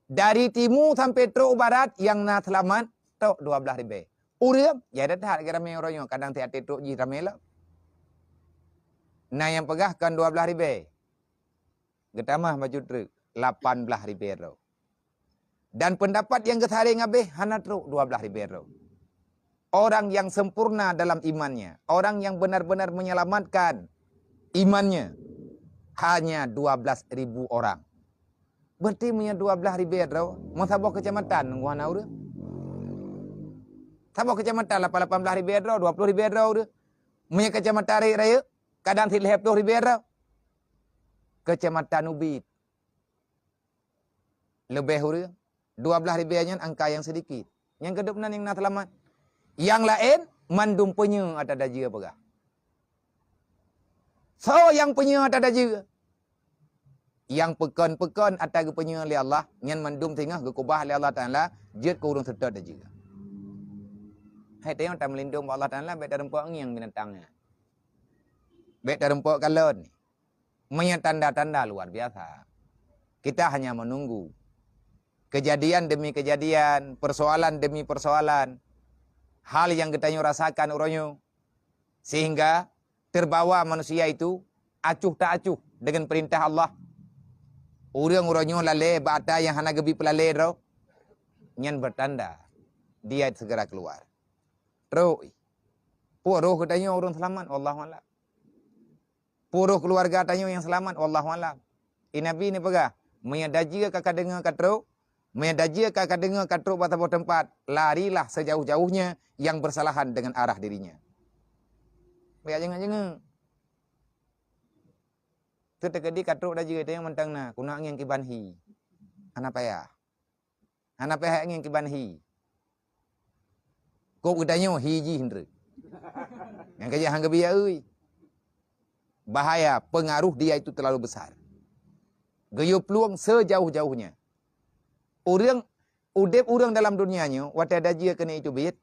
Dari timu sampai trok u barat nyang na seulamat trok dua blaih ribée. Ureuëng, jai that lagée ramé uroe nyoe, kadang tieb-tieb trok jih ramé lom. Na nyang peugah kon dua blaih ribée. Geutamah bacut treuk. lapan blaih ribée droe. Dan pendapat nyang geusaréng habéh hana trok dua blaih ribée droe. Orang yang sempurna dalam imannya, orang yang benar-benar menyelamatkan imannya, hanya dua belas ribu orang. Berarti meunyoe dua blaih ribée droe, meusaboh keucamatan nunggu hana ureuëng. Saboh keucamatan lapan, lapan blaih ribée droe, dua puluh ribée droe ureuëng. Meunyoe keucamatan rayeuk-rayeuk, kadang siat lhée ploh ribée droe. Keucamatan ubit leubeh ureuëng. Dua blaih ribée nyan angka nyang seudikit. Nyang keudroe nan nyang na seulamat. Nyang laén mandum peunyeue ata dajeu peugah. Soe nyang peunyeue ata dajeu? Nyang peukon-peukon ata geupeunyeue lé Allah, nyan mandum singoh geukubah lé Allah Taala jeuet keu ureuëng seutôt dajeu. Hai tanyoe tameulindong bak Allah Taala, bék tareumpok ngieng binatang nyan. Bék tareumpok kalon. Meunyoe tanda-tanda luar biasa. Kita hanya menunggu. Kejadian demi kejadian, persoalan demi persoalan, hal nyang geutanyoe rasakan uroe nyoe, sehingga terbawa manusia itu acuh tak acuh dengan perintah Allah. Ureuëng uroe nyoe lalée bak ata nyang hana geubi peulalée droe, nyan bertanda dia segera keluar. Trok, peue roh geutanyoe ureuëng seulamat, wallahu a'lam. Peue roh keuluwarga tanyoe nyang seulamat, wallahu a'lam. I Nabi neupeugah, meunyoe dajeu ka kadeungoe ka trok, meunyoe dajeu ka kadeungoe ka trok bak saboh teumpat, larilah sejauh-jauhnya yang bersalahan dengan arah dirinya. Bék jeuet-jeuet. Teukeudi ka trok dajeu tanyoe mantong na, keuneuk ngieng kiban hi. Hana payah. Hana payah ngieng kiban hi. Kok geutanyoe hi jih hindreuk. Nyang ka jih han geubi ya, euy. Bahaya, pengaruh dia itu terlalu besar. Geuyue plueng sejauh-jauhnya. Ureuëng, udeb ureuëng dalam dunia nyoe, watée dajeu keuneuk teubiet,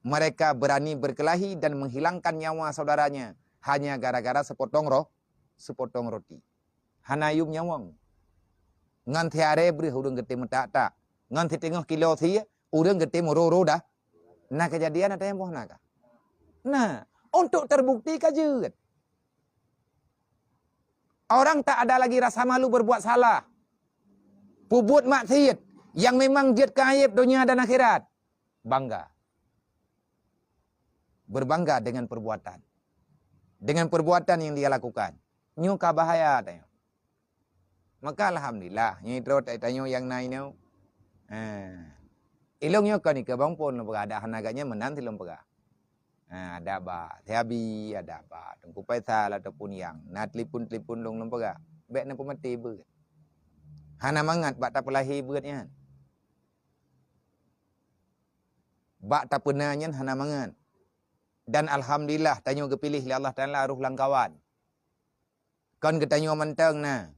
mereka berani berkelahi dan menghilangkan nyawa saudaranya hanya gara-gara sepotong roh, sepotong roti. Hana yuem nyawöng. Ngon siarée breueh ureuëng geutem meutak-tak. Ngon siteungoh kilo sie ureuëng geutem ro-ro dah. Na keujadian ata nyang boh na ka. Nah, untuk terbukti ka jeuet. Orang tak ada lagi rasa malu berbuat salah. Peubuet maksiat yang memang jeuet keu aéb donya dan akhirat. Bangga. Berbangga dengan perbuatan. Dengan perbuatan yang dia lakukan. Nyoe ka bahaya tanyoe. Maka alhamdulillah, nyoe droe tanyoe nyang na inoe. Ha. Ilong nyoe kon ikeu bang phon lôn peugah, ada hana gata nyan meunan silôn peugah. Ha, ada bak Siabi, ada bak Teungku Faisal ataupun nyang na telepon-telepon lôn, lôn peugah. Bék na peumaté beuet. Hana mangat bak tapeulahé beuet nyan. Bak tapeuna nyan hana mangat. Dan alhamdulillah tanyoe geupiléh lé Allah Taala roh lam kawan. Kon geutanyoe mantong na.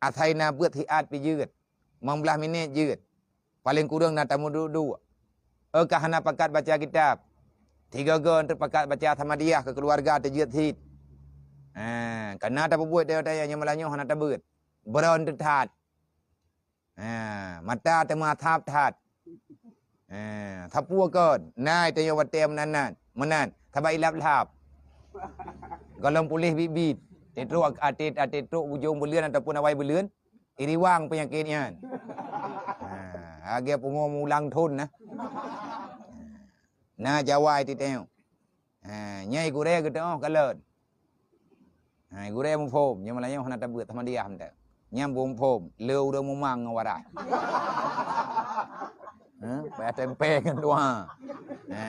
Asai na beuet siat pi jeuet. Limong blaih minét jeuet. Paleng kureueng na tameuduek-duek. Ôh ka hana pakat baca kitab. Tiga-tiga teupakat baca Samadiyah keu keuluwarga teujeuet sit. Ha, kana tapeubuet daya-daya nyang meulanyoe hana tabeuet. Beuron teuthat. Ha, mata teuma thab that. Ha, sapeue kon? Nai tanyoe watée meunan, meunan, sabab ilap-lap. Golom puléh bit-bit. Tetrok até, até trok bujong buleuen ataupun awai buleuen, iriwang peunyakét nyan. Ha, lagée pungo mulang thon nah. Na jawai ti tanyoe. Ha, nyai gurée geuteuoh kalon. Ha, gurée muphom, nyang meulayeue hana tabeuet sama diah mantong. Nyang beuet muphom, le ureuëng mumang ngon warai. Ha, payah tempe ngon dua. Ha.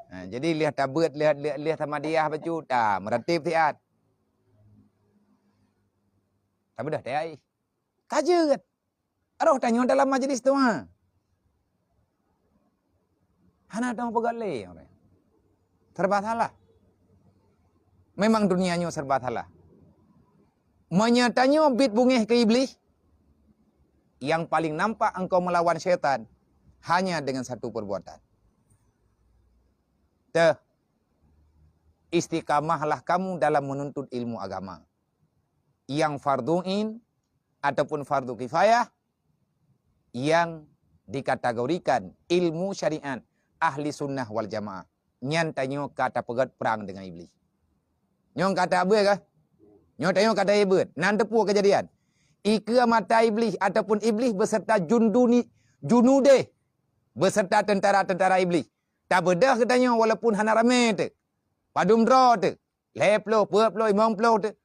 Ha, jadi lheueh tabeuet, lheueh, lheueh, lheueh sama diah bacut, ta meuratéb siat. Tapi dah tayai. Ka jeuet. Roh tanyoe dalam majlis doa. Hana tanyoe peugah lé. Serba salah. Memang dunia nyoe serba salah. Meunyoe tanyoe bit bungéh keu Iblih, yang paling nampak engkau melawan syaitan hanya dengan satu perbuatan. Teuh, istiqamahlah kamu dalam menuntut ilmu agama. Yang fardu ain ataupun fardu kifayah yang dikategorikan ilmu syariat ahli sunnah wal jamaah. Nyan tanyoe ka tapeugét prang dengan Iblih. Nyoe ka tabeuet kah? Nyoe tanyoe ka tabeuet. Nan teupeu keujadian. Ikeue mata Iblih ataupun Iblih beserta junduni, junudeh, beserta tentara-tentara Iblih. Tabeudôh geutanyoe walaupun hana ramé teuh. Padum droe teuh. Lhée ploh, peuet ploh, limong ploh teuh.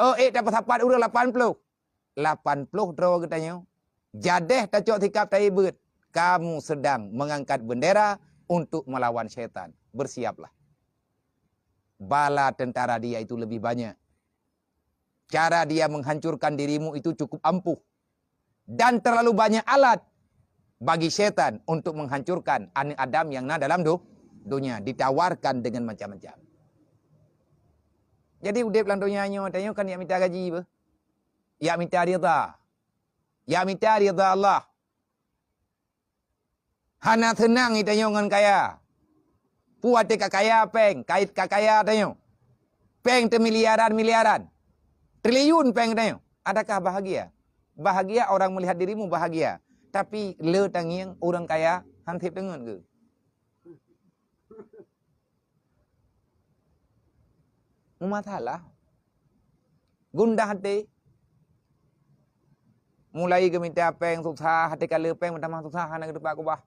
Oh, ék tapeusapat ureuëng lapan ploh. Lapan ploh droe geutanyoe. Jadeh tacok sikap taibeuet. Kamu sedang mengangkat bendera untuk melawan setan. Bersiaplah. Bala tentara dia itu lebih banyak. Cara dia menghancurkan dirimu itu cukup ampuh. Dan terlalu banyak alat bagi setan untuk menghancurkan aneuk Adam nyang na dalam do-, donya. Ditawarkan dengan macam-macam. Jadi udeb lam donya nyoe, tanyoe kan yak mita gaji beh. Yak mita ridha. Yak mita ridha Allah. Hana seunang geutanyoe ngon kaya. Peue watée ka kaya péng, kait ka kaya tanyoe. Péng teumiliaran-miliaran. Triliun péng tanyoe. Adakah bahagia? Bahagia orang melihat dirimu bahagia. Tapi le tangieng ureuëng kaya han seb teungeut geuh. Meumasalah. Gundah até. Mulai geumita péng susah, até ka le péng meutamah susah hana geuteupeue keubah.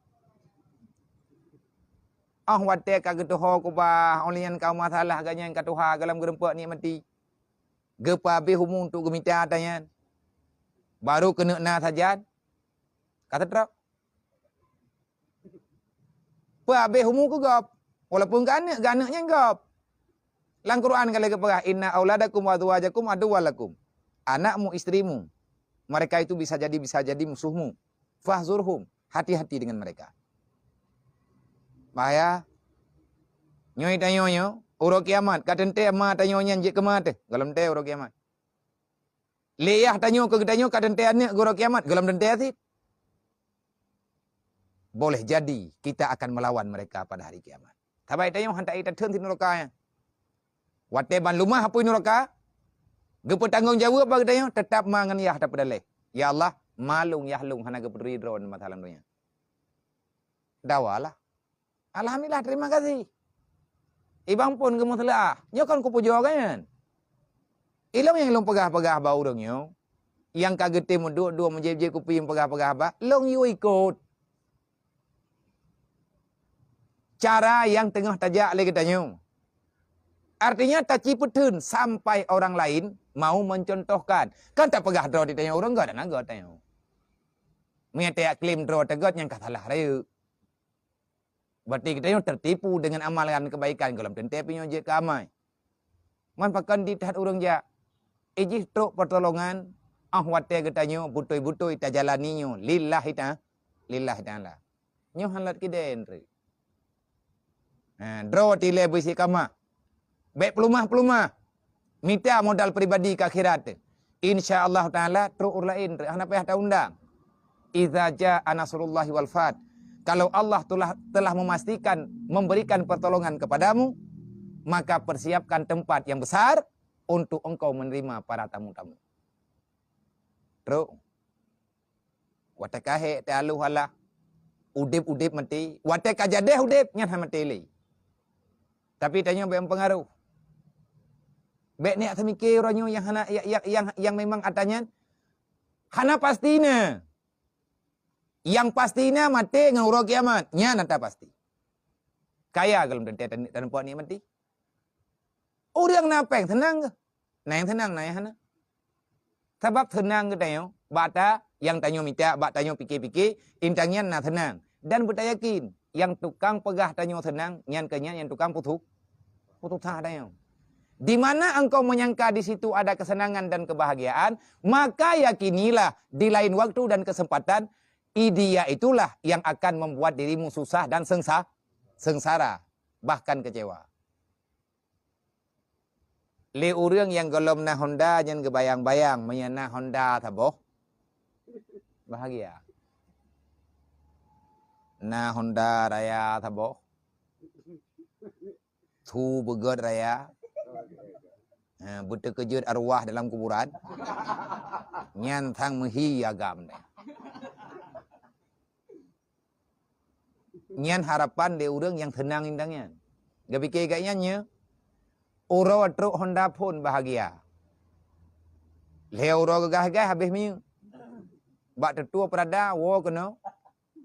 Ah watée ka geutuho keubah, óh lheueh nyan ka masalah geuh nyan ka tuha goh lom geurumpok nikmati. Geupeuabéh umu untuk geumita ata nyan. Baru keuneuk na sajan, ka teutrok. Peuabéh umu keu gob. Walaupun geuneuk, geuneuk nyang gob. Lam Quran ka lagée peugah, "Inna auladakum wa azwajakum aduwwal lakum." Anakmu, istrimu, mereka itu bisa jadi, bisa jadi musuhmu. "Fahzurhum." Hati-hati dengan mereka. Bahaya. Nyoe tanyoe nyoe, uroe kiamat, ka teuntée ma tanyoe nyan jeuet keu ma teuh, goh lom teuntée uroe kiamat. Lé yah tanyoe keu geutanyoe ka teuntée aneuk uroe kiamat, goh lom teuntée cit. Boleh jadi kita akan melawan mereka pada hari kiamat. Sabai tanyoe han taék tatheun sit nuraka nyan. Watée ban lumah apui nuraka, geupeutanggong jaweueb bak geutanyoe, teutap ma ngon yah tapeudaleh. Ya Allah, ma lôn yah lôn hana geupeuturi droe masa lam donya. Dawalah. Alhamdulillah, terima kasih. Ibang pun geumeuseulah. Nyoe kan kupujoe kan? Ilong nyang lôn peugah-peugah bak ureuëng nyoe, nyang ka geutem meuduek-duek meujép-jép kupi peugah-peugah bak, lôn yue ikot. Cara nyang teungoh tajak lé geutanyoe. Artinya tacipeutheun sampai orang lain mau mencontohkan. Kan tapeugah droe di tanyoe ureuëng gét dan gét tanyoe. Meunyoe tajak klaim droe teugét nyang ka salah rayeuk. Berarti geutanyoe tertipu dengan amalan kebaikan goh lom teuntée pih nyoe jeuet keu amai. Man pakon di that ureuëng jak, ijih trok pertolongan, ah watée geutanyoe beutôi-beutôi tajalani nyoe lillahi ta-, lillahi ta'ala. Nyoe han lôt kidée treuk. Ha, droe tilée beusi kama. Bék peulumah-peulumah. Mita modal pribadi keu akhirat. Insya Allah Taala trok ureuëng laén treuk hana payah taundang. Idza jaa nasrullahi wal fath. Kalau Allah telah, telah memastikan memberikan pertolongan kepadamu, maka persiapkan tempat yang besar untuk engkau menerima para tamu-tamu. Trok. Watée ka hék teualoh alah, udeb-udeb maté. Watée ka jadeh udeb, nyan hana maté lé. Tapi tanyoe bék meupeungaroh. Bék neujak seumiké uroe nyoe nyang hana, nyang, nyang, nyang, nyang memang ata nyan hana pasti na. Nyang pasti na maté ngon uroe kiamat, nyan ata pasti. Kaya goh lom teuntée tan-, taneupok nikmati. Ureuëng na péng seunang geuh. Na nyang seunang, na nyang hana. Sabab seunang geutanyoe, bak ata nyang tanyoe mita, bak tanyoe pike-pike, intan nyan na seunang. Dan beutayakin, nyang tukang peugah tanyoe seunang, nyan keu nyan nyang tukang putuh, putuh sa tanyoe. Di mana engkau menyangka di situ ada kesenangan dan kebahagiaan, maka yakinilah di lain waktu dan kesempatan, dia itulah yang akan membuat dirimu susah dan sengsa-, sengsara, bahkan kecewa. Lé ureuëng nyang gohlom na honda nyan geubayang-bayang, meunyoe na honda saboh, bahagia. Na honda raya saboh, su beugét raya, ha, beuteukeujeuet arwah dalam kuburan, nyan sang meuhi agam deh. Nyan harapan lé ureuëng nyang seunang intan nyan. Geupike gobnyan nyoe, uroe trok honda phon bahagia. Lhèe uroe geugaih-gaih habéh minyeuk. Bak teutua peurada, woe keunoe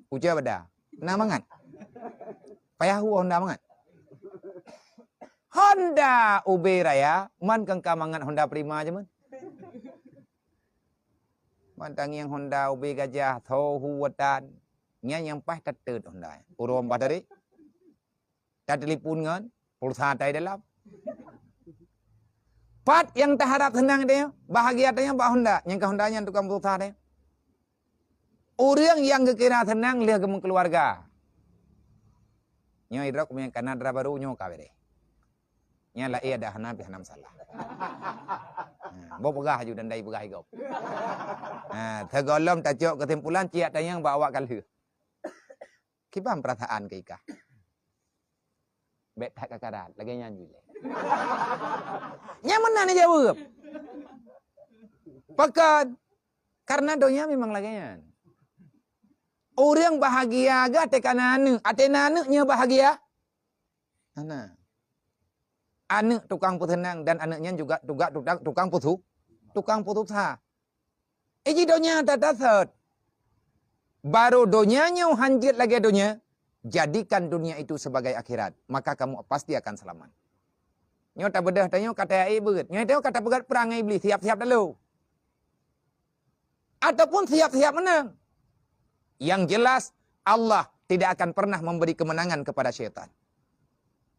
kucai bada. Na mangat. Payah woe Honda mangat. Honda ubé raya, man keu ka mangat Honda Prima jameun. Man tangieng Honda ubé gajah, tho hu watan. Nyan nyang paih tateut Honda. Uroe bah tadi. Tatelepon ngon pulsa tai dalam. Pat nyang taharap seunang teuh, bahagia teuh bak Honda, nyang ka Honda nyan tukang pulsa teuh. Ureueng nyang geukira seunang lheueh geumeukeuluwarga. Nyoe idrok meunan kana dara barô nyoe ka beureh. Nyan laén ada hana pih hana masalah. Ha, boh peugah aju dan dai peugah igop. Ha, sigohlom tacok keusimpulan ciyak tanyong bak awak ka lheueh. Kiban peurasaan keu ikah? Bèk that kakarat, lagèe nyan jih lé. Nyang meunan jaweueb. Pakon? Karena donya memang lagèe nyan. Ureueng bahagia geuh até ka na aneuk, até na aneuk nyoe bahagia? Hana. Aneuk tukang peuseunang dan aneuk nyan juga, juga tukang, tukang peusu-, tukang peususah. Iji donya that-that sot. Baru donya nyoe hanjeuet lagèe donya, jadikan dunia itu sebagai akhirat, maka kamu pasti akan selamat. Nyoe tabeudôh tanyoe ka taék beuet, nyoe tanyoe ka tapeugöt prang ngon Iblih, siap-siap talu. Ataupun siap-siap menang. Yang jelas, Allah tidak akan pernah memberi kemenangan kepada syaitan.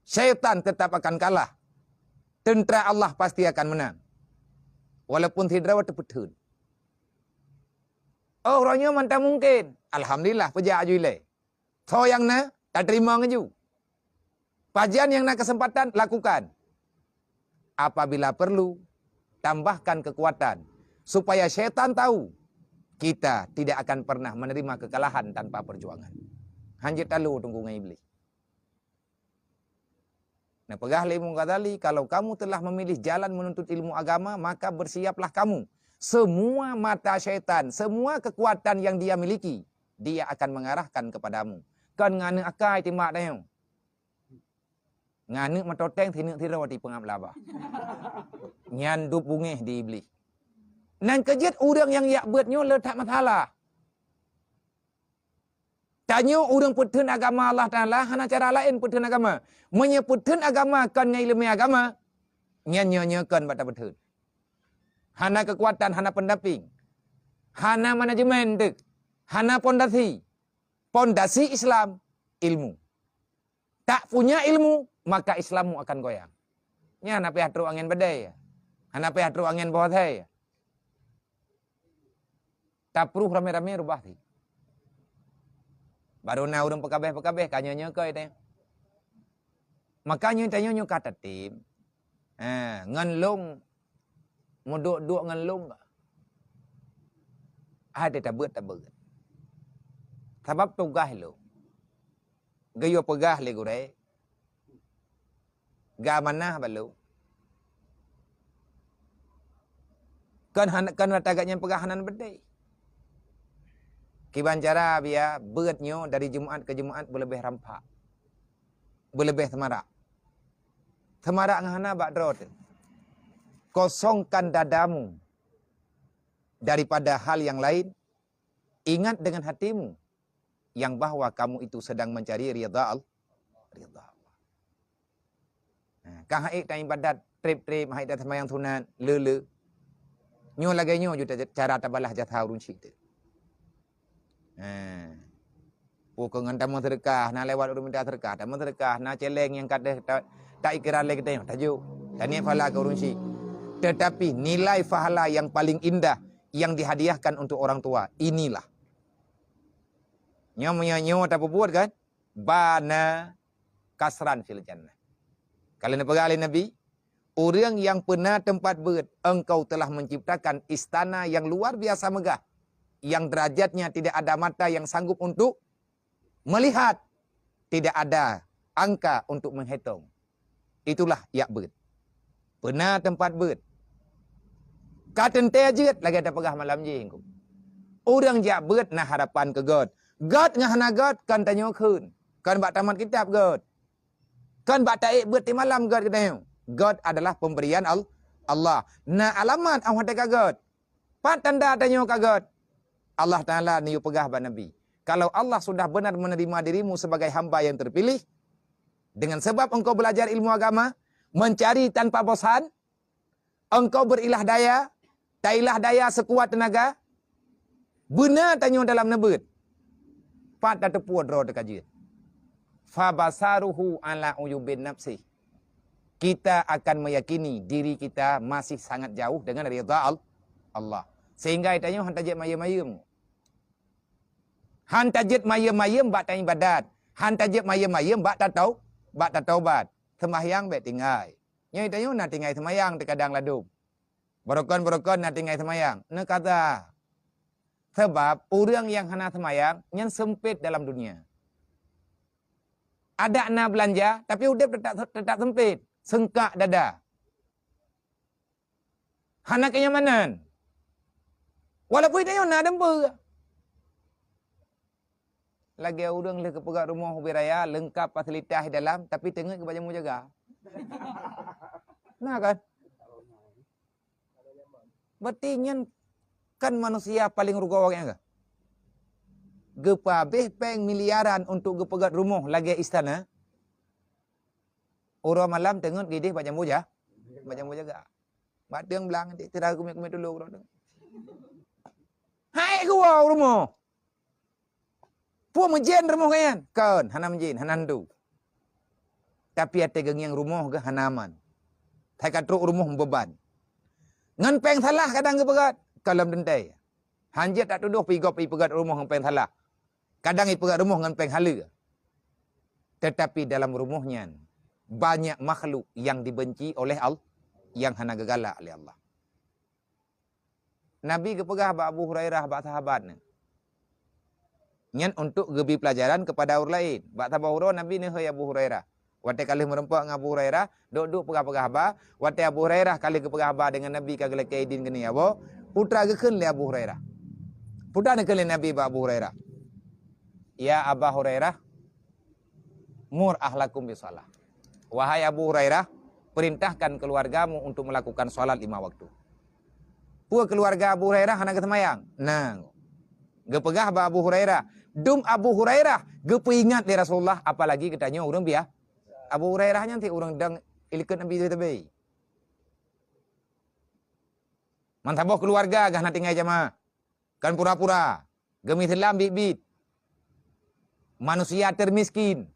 Syaitan tetap akan kalah. Teuntara Allah pasti akan menang. Walaupun sidroe teupeutheun. Oh, uroe nyoe mantong mungken. Alhamdulillah, peujak aju ilèe. Soe nyang na, tateurimong aju. Pajan nyang na keuseumpatan, lakukan. Apabila perlu, tambahkan kekuatan, supaya syaitan tahu kita tidak akan pernah menerima kekalahan tanpa perjuangan. Hanjeuet talu teungku ngon Iblih. Neupeugah lé Imam Ghazali, "Kalau kamu telah memilih jalan menuntut ilmu agama, maka bersiaplah kamu. Semua mata syaitan, semua kekuatan yang dia miliki, dia akan mengarahkan kepadamu." Kon ngon aneuk akai timbak tanyoe. Ngon aneuk meutoteng sineuk sidroe tipeungab laba. Nyan dub bungéh di Iblih. Nan keu jeuet ureueng nyang jak beuet nyoe le that masalah. Tanyoe ureueng peutheun agama Allah Taala hana cara laén peutheun agama. Meunyoe peutheun agama kon ngon ileumèe agama, nyan nyoe-nyoe kon bak tapeutheun. Hana keukuatan, hana peundamping, hana manajemen teuk, hana pondasi. Pondasi Islam, ilmu. Tak punya ilmu, maka Islammu akan goyang. Nyan hana payah trok angén badai, hana payah trok angén boh asai. Tapruh ramé-ramé rubah sit. Barô na ureueng peukabeh-peukabeh, ka nyoe-nyoe keu tanyoe. Maka nyoe tanyoe nyoe ka tatem. Ha, ngon lôn, meuduek-duek ngon lôn. Hai teutabeuet-tabeuet. Sabab tugaih lôn. Geuyue peugah lé gurée, geuamanah bak lôn. Kon han-, kon ata gata nyan peugah hana beutôi. Kiban cara biya beuet nyoe dari Jumat keu Jumat beuleubeh rampak, beuleubeh seumarak. Seumarak ngon hana bak droe teuh. Kosongkan dadamu daripada hal yang lain, ingat dengan hatimu yang bahwa kamu itu sedang mencari ridha Al-, ridha Allah. Ha, ka haiek ta ibadat treb-treb, haiek ta seumayang sunat, le-le. Nyoe lagée nyoe ju ta-, cara tabalah jasa ureuëng syik teuh. Ha. Peue keu ngon tameuseudeukah, na lewat ureuëng minta seudeukah, tameuseudeukah, na celeng nyang ka deuh ta-, taikrar lé geutanyoe, tajok, taniet pahala keu ureuëng syik. Tetapi nilai pahala yang paling indah yang dihadiahkan untuk orang tua, inilah. Nyoe meunyoe nyoe tapeubuet kan? Bana kasran fil jannah. Ka lheueh neupeugah lé Nabi, "Ureuëng nyang peuna teumpat beuet, engkau telah menciptakan istana yang luar biasa megah, yang derajatnya tidak ada mata yang sanggup untuk melihat, tidak ada angka untuk menghitung." Itulah jak beuet. Peuna teumpat beuet. Ka teuntée jeuet lagée tapeugah malam jih engku. Ureuëng jak beuet na harapan keu gét. Gét ngon hana gét kon tanyoe kheun. Kon bak tamat kitab gét. Kon bak taék beuet timalam gét geutanyoe. Gét adalah pemberian Al-, Allah. Na alamat awai teuka gét. Pat tanda tanyoe ka gét? Allah Taala neuyue peugah bak Nabi, "Kalau Allah sudah benar menerima dirimu sebagai hamba yang terpilih, dengan sebab engkau belajar ilmu agama, mencari tanpa bosan, engkau berilah daya, tailah daya sekuat tenaga, beuna tanyoe dalam neubeuet." Pat tateupeue droe teuka jeuet? "Fabasaruhu ala uyubin nafsih." Kita akan meyakini diri kita masih sangat jauh dengan ridha Al-, Allah. Sehingga tanyoe han tajeuet mayeuem-mayeuem. Han tajeuet mayeuem-mayeuem bak taibadat. Han tajeuet mayeuem-mayeuem bak tatau-, bak tataubat. Seumahyang bék tinggai. Nyoe tanyoe na tinggai seumayang teukadang ladom. Beurukon-beurukon na tinggai seumayang. Neukata. Sabab ureuëng nyang hana seumayang, nyan seumpét dalam dunia. Adak na beulanja, tapi udeb teutap, teutap seumpét, seungkak dada. Hana kenyamanan. Walaupun tanyoe na deumbeu. Lagée ureuëng lheueh geupeugét rumoh ubé raya, leungkab fasilitas di dalam, tapi teungeut keu bak jambu jaga. Na kan? Berarti nyan kan manusia paling rugoe awaknyan ka? Geupeuhabéh péng miliaran untuk geupeugét rumoh lagée istana. Uroe malam teungeut gideh bak jambu ja-, bak jambu jaga. Bak teueng blang, ti-, tira kumét-kumét tulok uroe teungeut. Hai geuwoe rumoh. Peue meujen rumoh geuh nyan? Kon, hana meujen, hana hantu. Tapi até geungieng rumoh geuh hana aman. Hai ka trok rumoh meubeuban. Ngon péng salah kadang geupeugét, kalon teuntée. Hanjeuet tak tudoh pih gob ipeugét rumoh ngon péng salah. Kadang ipeugét rumoh ngon péng haleue. Tetapi dalam rumoh nyan banyak makhluk yang dibenci oleh Allah, yang hana geugalak lé Allah. Nabi geupeugah bak Abu Hurairah bak sahabat nyan, nyan untuk geubi peulajaran keupada ureuëng laén. Bak saboh uroe Nabi neuhôi Abu Hurairah. Watée ka lheueh meurumpok ngon Abu Hurairah, duek-duek peugah-peugah haba. Watée Abu Hurairah ka lheueh geupeugah haba deungon Nabi ka geulakée idin keuneuk saboh, peue teuma geukheun lé Abu Hurairah. Peue teuma geukheun lé Nabi bak Abu Hurairah, "Ya Aba Hurairah, mur ahlakum bisalah." Wahai Abu Hurairah, perintahkan keluargamu untuk melakukan salat lima waktu. Peue keluarga Abu Hurairah hana geuseumayang? Nah, geupeugah bak Abu Hurairah. Dum Abu Hurairah geupeuingat lé Rasulullah, apalagi geutanyoe ureuëng biasa. Abu Hurairah nyan sit ureuëng dang ilikot Nabi teutabé. Meusaboh keluarga geuh na tinggai jamaah. Kon pura-pura. Geumeuislam biet-biet. Manusia termiskin.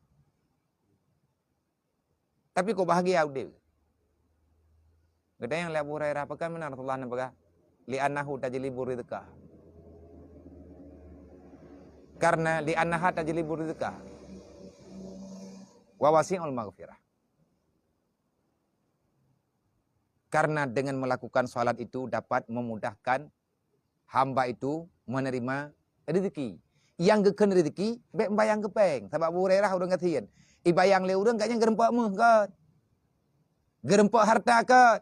Tapi kok bahagia udeb. Geutanyong lé Abu Hurairah, "Pakon meunan Rasulullah neupeugah, 'Li'annahu tajlibu rizqah'?" Karena, "Li'annaha tajlibu rizqah wa wasi'ul maghfirah." Karena dengan melakukan salat itu dapat memudahkan hamba itu menerima rezeki. Nyang geukheun rezeki, bék meubayang keu péng. Sabab Abu Hurairah ureuëng gasien. Ibayang lé ureuëng, gobnyan geurumpok méuh kon. Geurumpok harta kon.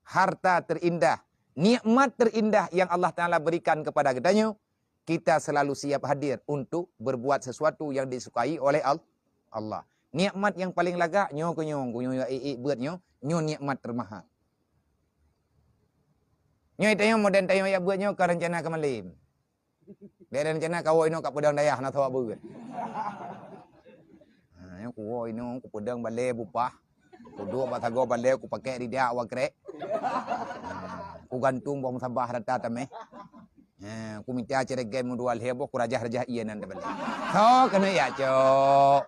Harta terindah, nikmat terindah yang Allah Taala berikan kepada geutanyoe, kita selalu siap hadir untuk berbuat sesuatu yang disukai oleh Al-, Allah. Nikmat nyang paleng lagak nyoe keuh nyoe, geuh nyoe jak ék-ék beuet nyoe, nyoe nikmat teumahal. Nyoe tanyoe modern tanyoe jak beuet nyoe ka reuncana keu malem. Bék rencana kawoe inoe ka peudong dayah na thok beuet. Ha, nyoe kuwoe inoe kupeudong balée bupah. Kuduek bak sagoe balée kupakèk rida awak krek. Ha, kugantung boh meusabah rata tameh. Ha, kumita ceregan meudua lhèe boh kurajah-rajah ié nan tabalée. Soe keuneuk jak cok?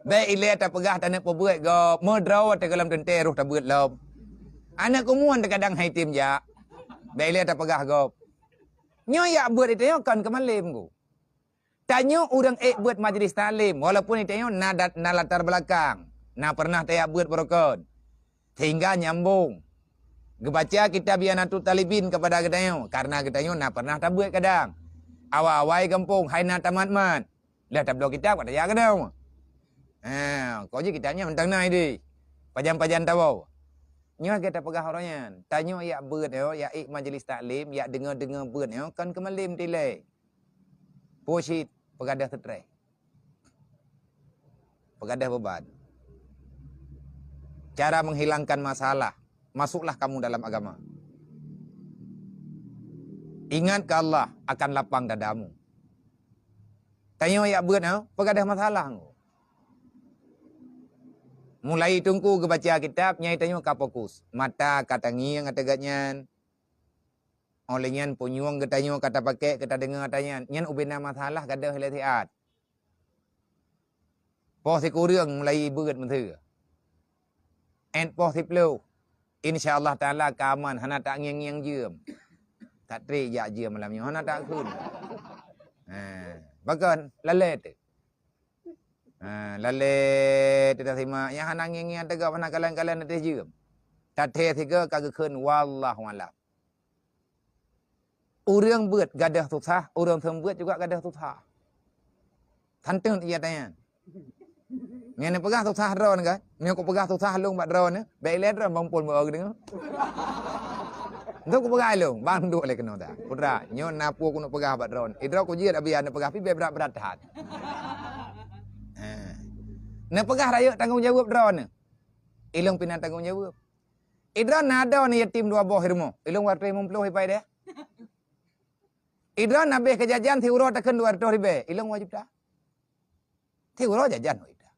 Bék ilée tapeugah taneuk peubeuet gob, meudroe watée gohlom teuntée roh tabeuet lom. Aneuk kumuan teukadang hai tem jak. Bék ilée tapeugah gob. Nyoe jak beuet itanyoe kon keu malem ku. Tanyoe ureuëng ék beuet majlis taklim, walaupun itanyoe na dat-, na latar belakang, na pernah tajak beuet beurukon. Sehingga nyambong. Geubaca kitab I'anatut Talibin kepada geutanyoe, karena geutanyoe na pernah tabeuet kadang. Awai-awai gampông hai na tamat-mat. Lheueh tabloe kitab ka tajak keunoe. Ha, kok jih kitab nyan mantong na ideh. Pajan-pajan tawoe. Nyoe lagée tapeugah uroe nyan. Tanyoe jak beuet nyoe, jak ék majlis taklim, jak deungoe-deungoe beuet nyoe kon keu malem tilée. Peue cit, peugadôh stress. Peugadôh beban. Cara menghilangkan masalah, masuklah kamu dalam agama. Ingat keu Allah akan lapang dadamu. Tanyoe jak beuet, ha, peugadôh masalah. Mulai teungku geubaca kitab, nyan tanyoe ka fokus. Mata ka tangieng ateueh gobnyan. Óh lheueh nyan punyueng geutanyoe ka tapakék keu tadeungoe ata nyan. Nyan ubena masalah gadôh lé siat. Poh sikureueng mulai beuet meuseue. Ét poh siplôh. Insya Allah Taala ka aman, hana tangieng-ngieng jeuem. That trép jak jeuem malam nyoe, hana takheun. Ha, pakon? Lalé teuh. Ha, lalé teuh tasimak, nyang hana ngieng-ngieng teugob, hana kalon-kalon teuh jeuem. Tathé sigoe ka geukheun, wallahu alam. Ureuëng beuet gadôh susah, ureuëng seumeubeuet juga gadôh susah. Santeun ié tanyan. Nyan neupeugah susah droeneuh kan? Nyoe kupeugah susah lôn bak droeneuh, bék ilée droeneuh bang Pol meu geudeungoe. Nyoe kupeugah lôn, bang duek lé keunoe dah. Putra, nyoe na peue keuneuk peugah bak droeneuh. Idroe kujeuet abi neupeugah pih bék brat-brat that. Ha. Neupeugah rayeuk tanggong jaweueb droeneuh. Ilôn pih na tanggong jaweueb. Idroe na droeneuh yatim dua boh i rumoh. Ilôn watée limong ploh ipai deh. Idroe na béh keu jajan siuroe takheun dua reutôh ribée, ilôn wajéb that. Siuroe jajan wajéb that.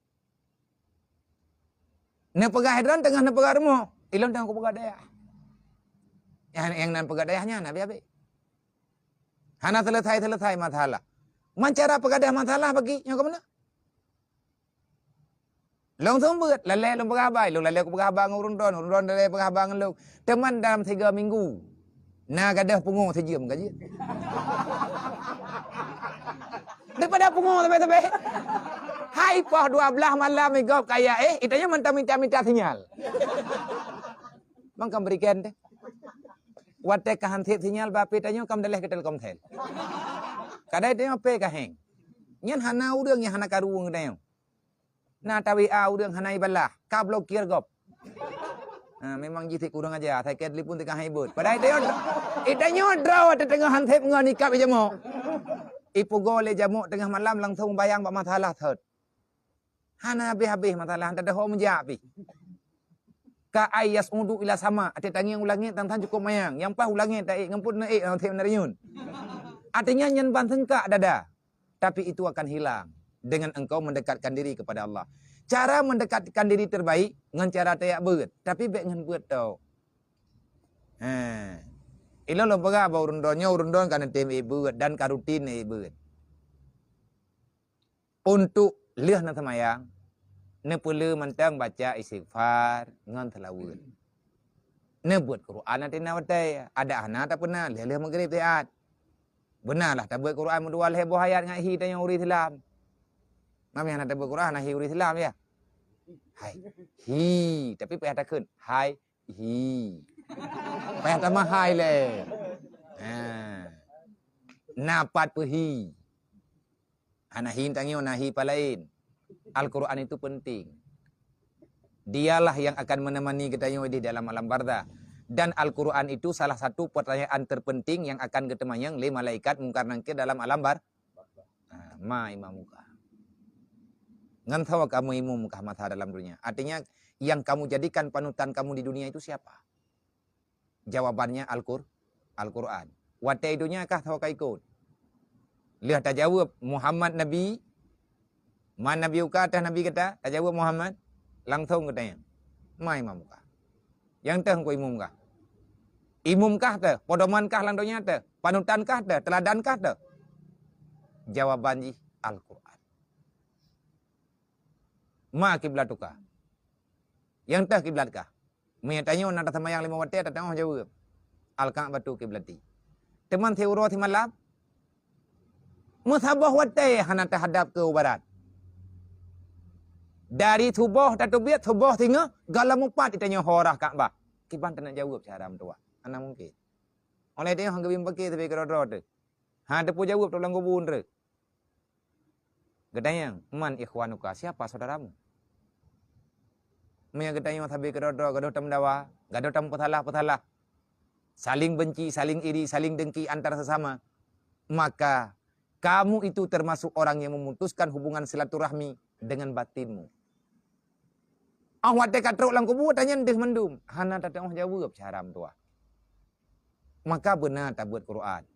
Neupeugah idroe teungoh neupeugah rumoh, ilôn teungoh kupeugah dayah. Nyang, nyang nan peugah dayah nyan habéh-habéh. Hana selesai-selesai masalah. Man cara peugadôh masalah bagi nyoe keumeuna? Lôn seumeubeuet, lalé lôn peugah haba, lôn lalé kupeugah haba ngon ureuëng droen, ureuëng droen lalé peugah haba ngon lôn. Teuma dalam tiga minggu, na gadôh pungo sijeuem ka jeuet. Daripada pungo sabe-sabe. Hai poh dua belas malam i gob kaya, eh, itanyoe mantong mita-mita sinyal. Mangkam berikan teh. Watée ka han sép sinyal, bak P tanyoe ka meudaléh keu Telkomsel. Kadai tanyoe P ka héng. Nyan hana ureuëng nyang hana karu ngon tanyoe. Na ta-W A ureuëng hana ibalah, ka blokir gob. Ha, memang jih sit kurang aja, asai ka telepon teuka han ibot. Padahai tanyoe, eh, tanyoe droe teuteungoh han sép ngon ikab i jamoe. Ipugoe lé jamoe teungoh malam langsong bayang bak masalah thot. Hana habéh-habéh masalah, han teudeungoe meujak pih. Ka ai yas'udu ila sama, até tangieng u langét tan-tan cukôp manyang. Nyang paih u langét taék ngon peuet neuék lam sép neuriun. Artinya nyan ban seungkak dada. Tapi itu akan hilang dengan engkau mendekatkan diri kepada Allah. Cara mendekatkan diri terbaik ngon cara tajak beuet, tapi bék ngon beuet tok. He. Ilôn lôn peugah bak ureuëng droe nyoe, ureuëng droe ka neutem ék beuet dan ka rutin ék beuet. Untuk lheueh neuseumayang, neupeule mantong baca istighfar ngon seulaweuet. Neubeuet Quran até na watée, adak hana tapeuna lheueh-lheueh meugreb siat. Beuna lah tabeuet Quran meudua lhée boh ayat ngon hi tanyoe ureuëng Islam. Mami hana tabeuet Quran, hana hi ureuëng Islam ya. Hai. Hi, tapi payah takheun. Hai, hi. Payah tamah hai lé. Ha. Na pat peuhi. Hana hi tanyoe, na hi palaén. Al-Quran itu penting. Dialah yang akan menemani geutanyoe di dalam alam barzah. Dan Al-Quran itu salah satu pertanyaan terpenting yang akan geuteumanyong lé malaikat Mungkar Nakir dalam alam bar-, ha, ma imamukah. Ngon soe kamu imum kah masa dalam dunia? Artinya, yang kamu jadikan panutan kamu di dunia itu siapa? Jawabannya Al-Qur-, Al-Quran. Watée i donya kah soe ka ikot? Lheueh tajaweueb Muhammad Nabi, man Nabi uka teuh Nabi gata, tajaweueb Muhammad, langsong geutanyong, ma imam kah? Nyang teuh engkau imum kah? Imum kah teuh, pedoman kah lam donya teuh, panutan kah teuh, teuladan kah teuh? Jawaban jih Al-Quran. Ma kiblatuka? Nyang teuh kiblat kah? Meunyoe tanyoe na taseumayang limong watée, tateungoh jaweueb, Al-Ka'batu kiblati. Teuma siuroe simalam, meusaboh watée hana tahadab keu barat. Dari suboh tateubiet, suboh singoh, goh lom mupat tanyoe ho rhah Ka'bah. Kiban taneuk jaweueb cara meutuwah? Hana mungken. Óh lheueh tanyoe han geubi meupaké sabe keudroe-droe teuh. Ha, teupeu jaweueb teuh lam kubu treuk. Geutanyong, "Man ikhwanuka? Siapa saudaramu?" Meunyoe geutanyoe sabe keudroe-droe, gadôh tameudawa, gadôh tameupeusalah-peusalah, saling benci, saling iri, saling dengki antara sesama, maka kamu itu termasuk orang yang memutuskan hubungan silaturahmi dengan batinmu. Óh watée ka trok lam kubu, tanyan deuh mandum, hana tateungoh jaweueb cara meutuwah. Maka beuna tabeuet Quran.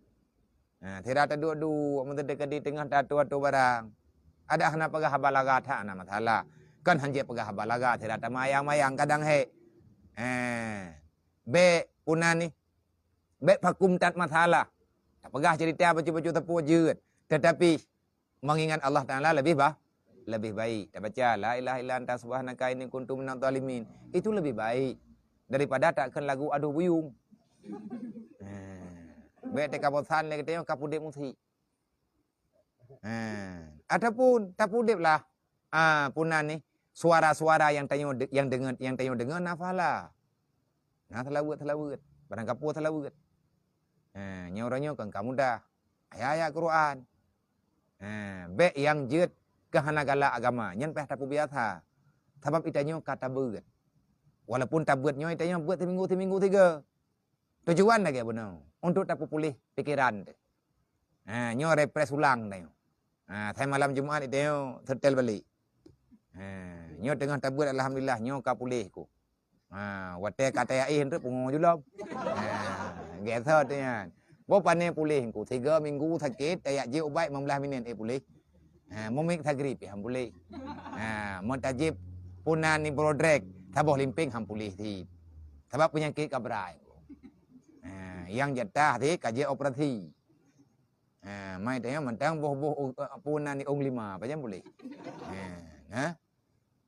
Ha, sira taduek-duek, meuteuka di teungoh tato-ato barang. Adak hana peugah haba lagha that hana masalah. Kan hanjeuet peugah haba lagha, sira tamayang-mayang kadang hek. Ha. Bèk puna ni. Bèk vakum that masalah. Tapeugah cerita bacut-bacut teupeu jeuet. Tetapi mengingat Allah Taala lebih bah, lebih baik. Tabaca, "La ilaha illa anta subhanaka inni kuntu minadh dhalimin." Itu lebih baik daripada takheun lagu adoh buyueng. Ha. Bèk teuka bosan lé geutanyoe ka pudeb musik. Ha. Ataupun tapudeb lah, ah, puna ni, suara-suara nyang tanyoe de-, nyang deungoe, nyang tanyoe deungoe na pahala. Na seulaweuet-seulaweuet, barang kapeue seulaweuet. Ha, nyoe uroe nyoe kon ka mudah. Ayat-ayat Quran. Ha, bèk nyang jeuet keu hana galak agama, nyan payah tapeubiasa. Sabab geutanyoe ka tabeuet. Walaupun tabeuet nyoe geutanyoe beuet siminggu-siminggu sigoe. Tujuan lagèe bunoe, untuk tapeupuléh pikeran teuh. Ha, nyoe refresh ulang tanyoe. Ha, sai malam Jumat tanyoe seutèl balek. Ha, nyoe teungoh tabeuet alhamdulillah nyoe ka puléh ku. Ha, watèe ka tayak éh teuk pungo julom. Ha, gèt teuh nyan. Boh pané puléh ku, tiga minggu sakét, tayak jép ubat lima belas minit éh puléh. Ha, meumiet tagrib pih han puléh. Ha, meutajép puna ni brodrek, saboh limpéng han puléh cit. Sabab peunyakét ka brat. Ha, nyang jatah cit ka jeuet operasi. Ha, mai tanya mantong boh-boh u-, puna ni ong lima, pajan puléh. Ha, nah.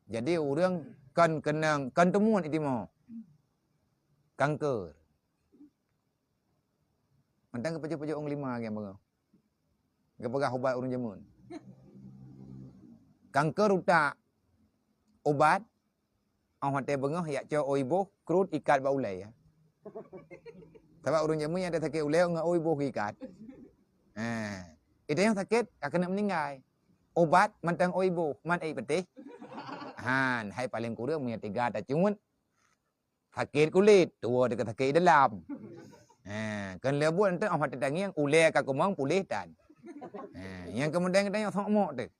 Jadi ureueng kan keunong, kan teumuan itimoe. Kanker. Mantong geupajoh-pajoh ong lima nyang bangoh. Geupeugah ubat ureueng jameun. Kanker utak, ubat, 'oh watèe beungoh yak cok oi boh, krut ikat bak ulèe, ya. Sabab ureueng jameun nyang sakét ulèe ngon oi boh ikat. Ha. Itu nyang sakét ka keuneuk meuninggai. Ubat mantong oi boh, man ék peutéh. Han, hai paleng kureueng meunyoe tiga tacut, sakét kulét, tuwoe teuka sakét dalam. Ha, kon lé buet enteuk 'oh watèe tangieng, ulèe ka kumong puléh tan. Ha, nyang keumudian geutanyoe sok mok teuh.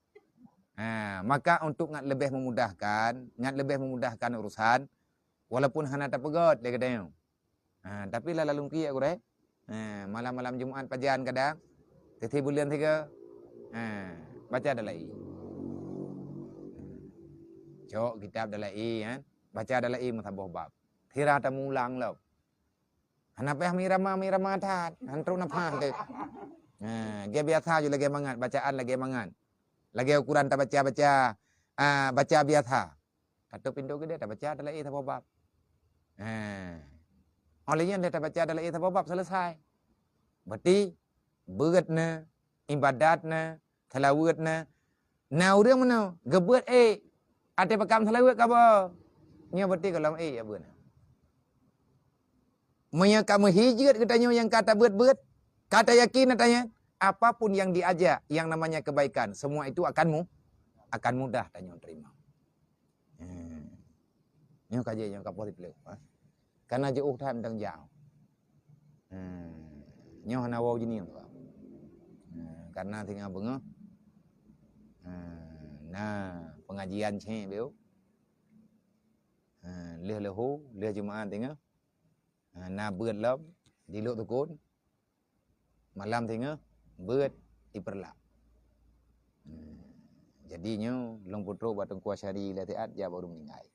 Ha, maka untuk ngat leubeh memudahkan, ngat leubeh memudahkan urusan, walaupun hana tapeugöt lé geutanyoe. Ha, tapi lah lalungki ya gurèe. Ha, malam-malam Jumat pajan kadang, teuti buleuen sigoe. Ha, baca Dala'i. Cok kitab Dala'i, kan. Baca Dala'i meusaboh bab. Sira tamulang lom. Hana payah meuirama-meuirama that, han trok nafah teuh. Ha, lagèe biasa ju lagèe mangat, bacaan lagèe mangat. Lagèe ukuran tabaca-baca, ah, baca biasa. Tatôp pintoe keudè, tabaca Dala'i saboh bab. Ha. 'Oh lheueh nyan lé tabaca Dala'i saboh bab, selesai. Berarti beuet na, ibadat na, seulaweuet na. Na ureueng meunoe, geubeuet ék, até pakam seulaweuet ka ba. Nyoe berarti golom ék ya beuet na. Meunyoe ka meuhijrah geutanyoe nyang ka tabeuet-beuet, ka tayakin geutanyoe, apapun yang diajak yang namanya kebaikan, semua itu akan mu-, akan mudah tanyoe terima. Hmm. Nyoe ka jeuet nyoe ka poh siplôh, ha. Kana jiôh that mantong jauh. Hmm. Nyoe hana woe jinieng ka. Hmm. Karena singoh beungoh. Hmm. Na pengajian cék biôh. Hmm. Lheueh leuhô, lheueh Jumaat singoh. Ha, na beuet lom, di Lhoksukon. Malam singoh, beuet di Peureulak. Hmm. Jadi nyoe, lôn peutrok bak Teungku Asy'ari lé siat, jak baru meuninggai.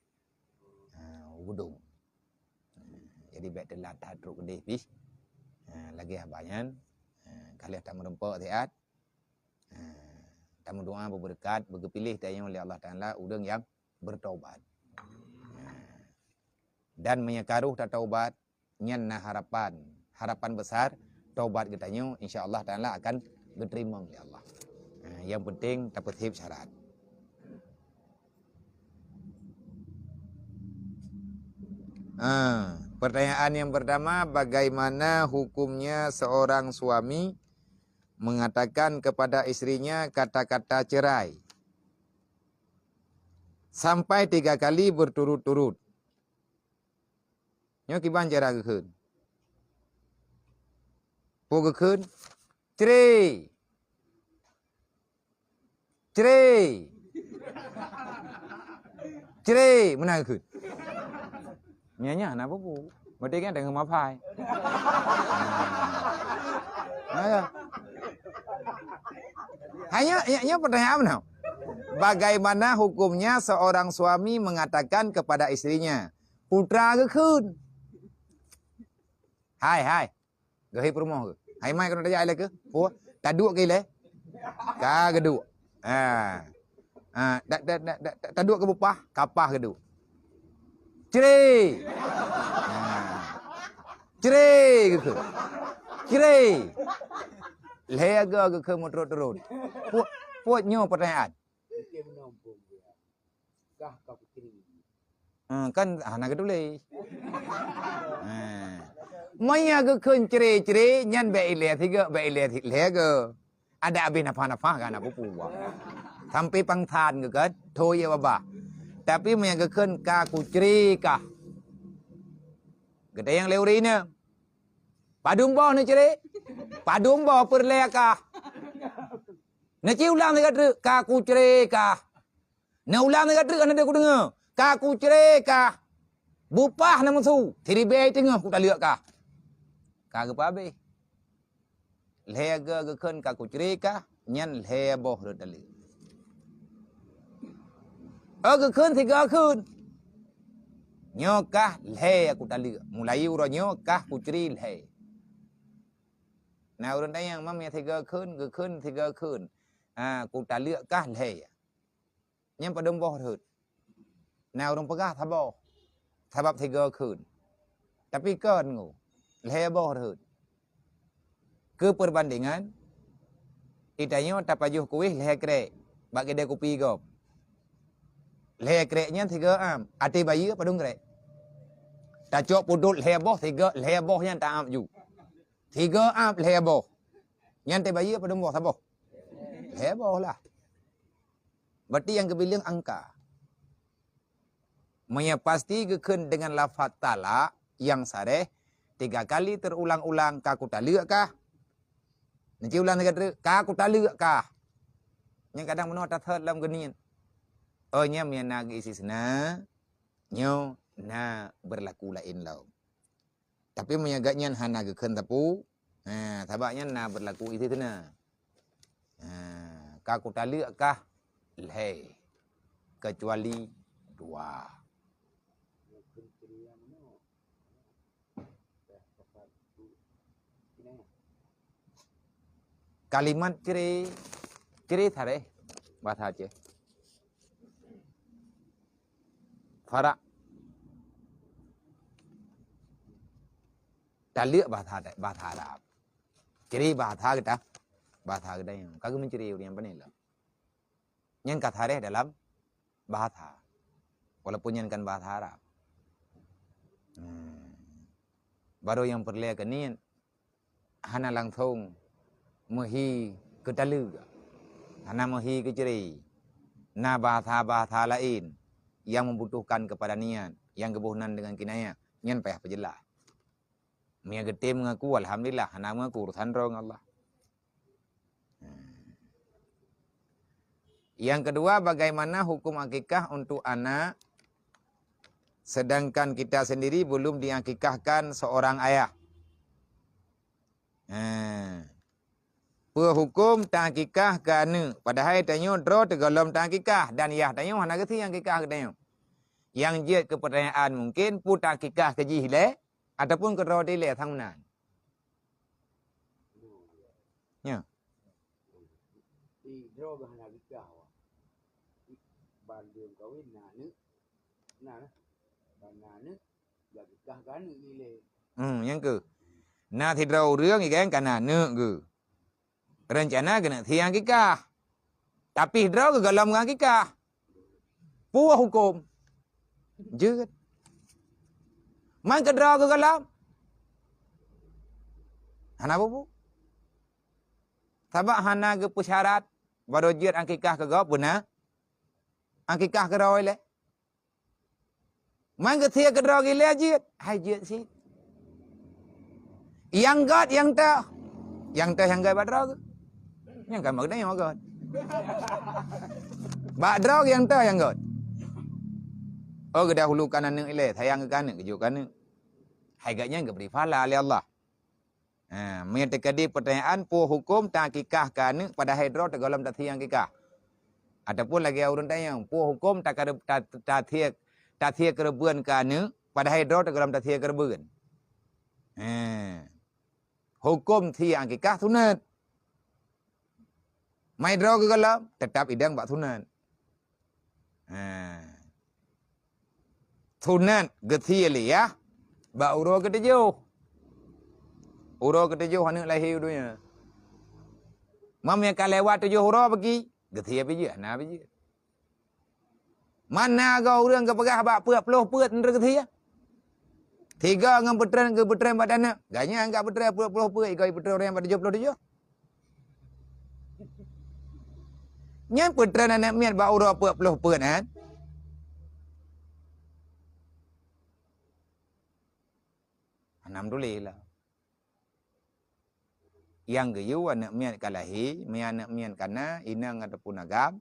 Ha, u Geudong. Hmm. Jadi bèk teulat that trok keudeh pih. Ha, lagèe haba nyan. Ha, ka lheueh tameureumpok siat. Ha, tameudoa beubeureukat, beugeupiléh tanyoe lé Allah Taala ureueng nyang bertobat. Ha. Dan meunyoe ka roh tataubat, nyan na harapan, harapan besar taubat geutanyoe insya Allah Taala akan geuteurimong lé Allah. Ha, yang penting tapeusiep syarat. Ha, pertanyaan yang pertama, bagaimana hukumnya seorang suami mengatakan kepada istrinya kata-kata cerai sampai tiga kali berturut-turut? Nyoe kiban cara geukheun. Peue geukheun? Cre! Cre! Cre! Meunan geukheun. Nyan, nyan hana peue-peue. Berarti kan deungon mafai. Nah, ya. Hanya, hanya, hanya pertanyaan mana? Bagaimana hukumnya seorang suami mengatakan kepada istrinya, "Putra geukheun"? Hai, hai. Geuhi peurumoh geuh. Hai mai keunoe tajak ilée keuh. Puh, taduek keu ilée. Ka geuduek. Ha. Ha, da, da, da, da, da, taduek keu bupah, kapah geuduek. Cre. Ha. Cre geukheun. Cre. Lhée go geukheun meuturot-turot. Puh, puh nyoe pertanyaan. Kah ka putri. Ha, kan hana geutuléh. Ha. Meunyo geukheun cre-cre, nyan bék ilée sigoe, bék ilée si-, lhée go. Adak abéh nafah-nafah kan, apa puwa. Sampai pangsan geuh kan, tho ye babah. Tapi meunyo geukheun ka kucre kah. Geutanyong lé ureueng inong. Padum boh neucre? Padum boh peureulée kah? Neuci ulang sigoe treuk, ka kucre kah. Neuulang sigoe treuk hana deuh kudeungoe. Ka kucre kah. Bupah na meusu, siribée teungoh kutaleuek kah. Ka geupeuabéh. Lhée go geukheun ka kucre kah, nyan lhée boh rot taleuek. Oh geukheun sigoe kheun. Nyoe kah lhée kutaleuek. Mulai uroe nyoe kah kucre lhée. Na ureueng tanyong, "Mam, nyang sigoe kheun, geukheun sigoe kheun. Ha, kutaleuek kah lhée?" Nyan padum boh rhot. Na ureueng peugah saboh. Sabab sigoe kheun. Tapi kon ngu, lhée boh rhot. Keu peubandingan, geutanyoe tapajoh kueh lhée krek bak keudée kupi gob. Lhée krek nyan sigoe am, até bayeue padum krek. Tacok pudot lhée boh, sigoe lhée boh nyan ta-am ju. Sigoe am lhée boh. Nyan até bayeue padum boh saboh? Lhée boh lah. Berarti nyang geubileung angka. Meunyo pasti geukheun deungon lafaz talak nyang sareh tiga kali terulang-ulang, "Ka kutaleuek kah?" Neuci ulang sigoe treuk, "Ka kutaleuek kah?" Nyan kadang meunoe tathot lom geuniet. Oh, nyan meunyo na geuistisna, nyoe na beurlaku laén lom. Tapi meunyo gobnyan hana geukheun sapeue, ha, sabab nyan na beurlaku istisna. Ha, ka kutaleuek kah lhée, keucuali dua. Kalimat cre, cre sareh bahasa Aceh. Farak. Taleuek bahasa, bahasa Arab. Cre bahasa geuta, bahasa geutanyoe. Ka geumeucre ureueng nyan pane lom. Nyan ka sareh dalam bahasa. Walaupun nyan kan bahasa Arab. Hmm. Baru nyang peureulée keu niet, hana langsong meuhi keu taleuek, hana meuhi keu cre. Na bahasa-bahasa laén nyang membutuhkan kepada niat, nyang geuboh nan deungon kinayah, nyan payah peujeulaih. Meunyo geutem meungaku, alhamdulillah, hana meungaku, urusan droe ngon Allah. Hmm. Yang kedua, bagaimana hukum akikah untuk anak, sedangkan kita sendiri belum diakikahkan seorang ayah? Hmm. Peue huköm taakikah keu aneuëk, padahai tanyoe droe teugohlom taakikah dan yah tanyoe hana geusie akikah geutanyoe. Nyang jeuet keu peutanyaan mungken peue taakikah keu jih ilée ataupun keu droe ilée sang meunan. Nyo. Droe hana akikah wah. Ban lheueh kawin na aneuëk. Na, ban na aneuëk, geukah keu aneuëk ilée. Hmm, nyang keuh. Na sidroe ureuëng igeng kana aneuëk geuh. Reuncana keuneuk sie akikah. Tapi droe geugohlom ngon akikah. Peue huköm? Jeuet. Man keu droe geugohlom? Hana peue-peue. Sabab hana geupeusyarat baro jeuet akikah keu gob beuna. Akikah keu droe ilée. Man geusie keu droe ilée jeuet, hai jeuet cit. Nyang göt nyang toh, nyang toh nyang göt bak droe. Nyang kan bak geutanyoe göt. Bak droe nyang toh nyang göt. Oh, geudahulukan aneuëk ilée, sayang keu aneuëk, geujok keu aneuëk. Hai gobnyan geubri pahala lé Allah. Ha, meunyoe teukeudi peutanyaan, peue huköm taakikah keu aneuk padahai droe teugohlom tasie akikah? Ataupun lagée ureuëng tanyong, peue huköm takare-, ta-, tasie, tasie keureubeuen keu aneuk padahai droe teugohlom tasie keureubeuen? Ha. Huköm sie akikah sunat. Mai droe geugohlom, teutap idong bak sunat. Ha. Sunat geusie lé yah bak uroe keutujoh. Uroe keutujoh aneuk lahé u donya. Meunyoe ka lewat tujoh uroe peuki, geusie pih jeuet, hana pih jeuet. Mana goe ureuëng geupeugah bak peuet ploh peuet nyan geusie? Tiga ngon peutren, geupeutren bak aneuk. Gobnyan ka peutren peuet ploh peuet, igoe peutren ureuëng bak tujoh ploh tujoh. Nyan peutren aneuk miet bak uroe peuet ploh peuet, kan? Alhamdulillah. Nyang geuyue aneuk miet ka lahé, meunyoe aneuk miet ka na, inong ataupun agam,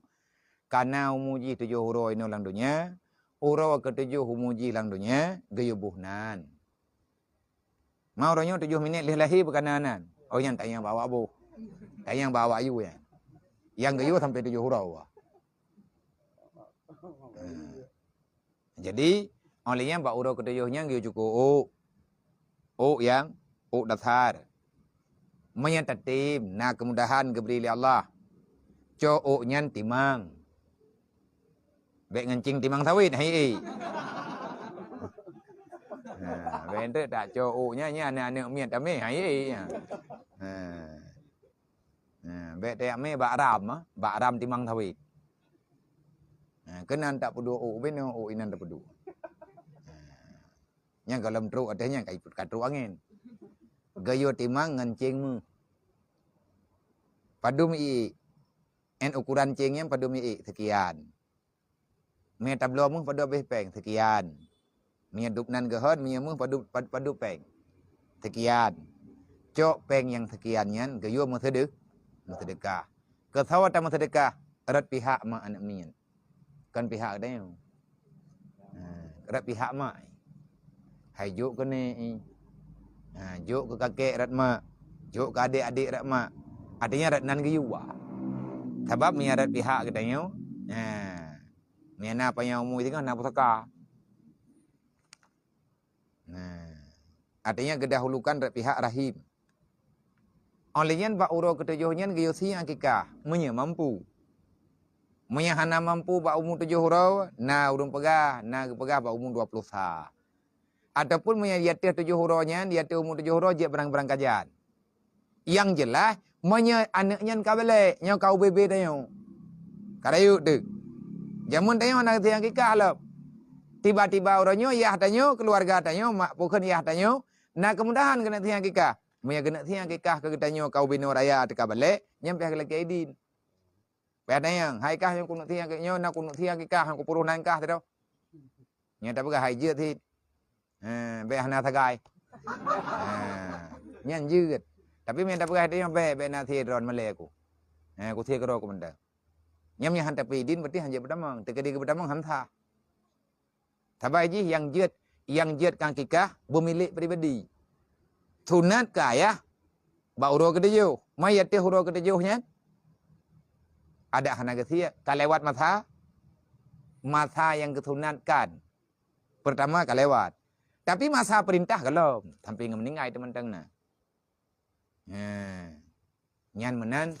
ka na umu jih tujoh uroe inoe lam donya, uroe keutujoh umu jih lam donya, geuyue boh nan. Ma uroe nyoe tujoh minét lheueh lahé beu ka na nan. Oh, nyan tanyong bak awak boh. Tanyong bak awak yue nyan. Nyang geuyue sampoe tujoh uroe. Ha. Jadi, óh lheueh nyan bak uroe keutujoh nyan geuyue cukôp ôk. Ôk nyang, ôk dasar. Meunyoe tatem, na keumudahan geubri lé Allah. Cok ôk nyan timang. Bék ngon céng timang sawét, hai ék. Ha, bék enteuk tak cok ôk nyan, nyan aneuk-aneuk miet tamé, hai ék nyan. Ha. Ha, bék tajak mé bak ram, ah, bak ram timang sawét. Ha, keunan tapeuduek ôk binoe, ôk inan tapeuduek. Ha. Nyang gohlom trok ateueh nyan ka ipot ka trok angén. Geuyue timang ngon céng méuh. Padum iék? Én ukuran céng nyan padum iék? Sekian. Meunyoe tabloe méuh padub abéh péng, sekian. Meunyoe dub nan geuhon, meunyoe méuh padub, pad-, padub péng, sekian. Cok péng nyang sekian nyan geuyue meuseudeu-, meuseudeukah. Keu soe tameuseudekah? Rot pihak mak aneuk miet. Kon pihak geutanyoe. Ha, rot pihak mak. Hai jok keu nék, ha, jok keu kakek rot mak, jok keu adek-adek rot mak. Artinya rot nan geuyue. Sabab meunyoe rot pihak geutanyoe, ha, meunyoe na panyang umu singoh na pusaka. Nah, artinya geudahulukan rot pihak rahim. Óh lheueh nyan bak uroe keutujoh nyan geuyue sie akikah, meunyoe mampu. Meunyoe hana mampu bak umu tujoh uroe, na ureuëng peugah, na geupeugah bak umu dua ploh sa. Ataupun meunyoe di ateueh tujoh uroe nyan, di ateueh umu tujoh uroe jeuet barang-barang kajan. Nyang jeulaih, meunyoe aneuk nyan ka balek, nyoe ka ubé-bé tanyoe. Ka rayeuk teuk. Jameun tanyoe hana geusie akikah lom. Tiba-tiba uroe nyoe yah tanyoe, keuluwarga tanyoe, mak pukon yah tanyoe, na keumudahan keuneuk sie akikah. Meunyoe keuneuk sie akikah keu geutanyoe ka ubé nyoe raya teuka balek, nyan pih geulakée idin. Pih tanyong, hai kah nyang keuneuk sie akikah nyoe, na keuneuk sie akikah nyang kupuruh nan kah teuh. Nyan tapeugah hai jeuet cit. Ha, bék hana sagai. Ha, nyan jeuet. Tapi meunyoe tapeugah hai tanyong bék, bék na sie droe malée ku. Ha, kusie keudroe ku mantong. Nyan meunyoe han tapeuidin berarti han jeuet peutamong. Teukeudi geupeutamong han sah. Sabai jih nyang jeuet, nyang jeuet keu akikah beumilék pribadi. Sunat keu ayah bak uroe keutujoh. Mai ateueh uroe keutujoh nyan adak hana geusie, ka lewat masa, masa nyang geusunatkan. Peurtama ka lewat. Tapi masa peurintah gohlom, sampai ngon meuninggai teumantong na. Nyan meunan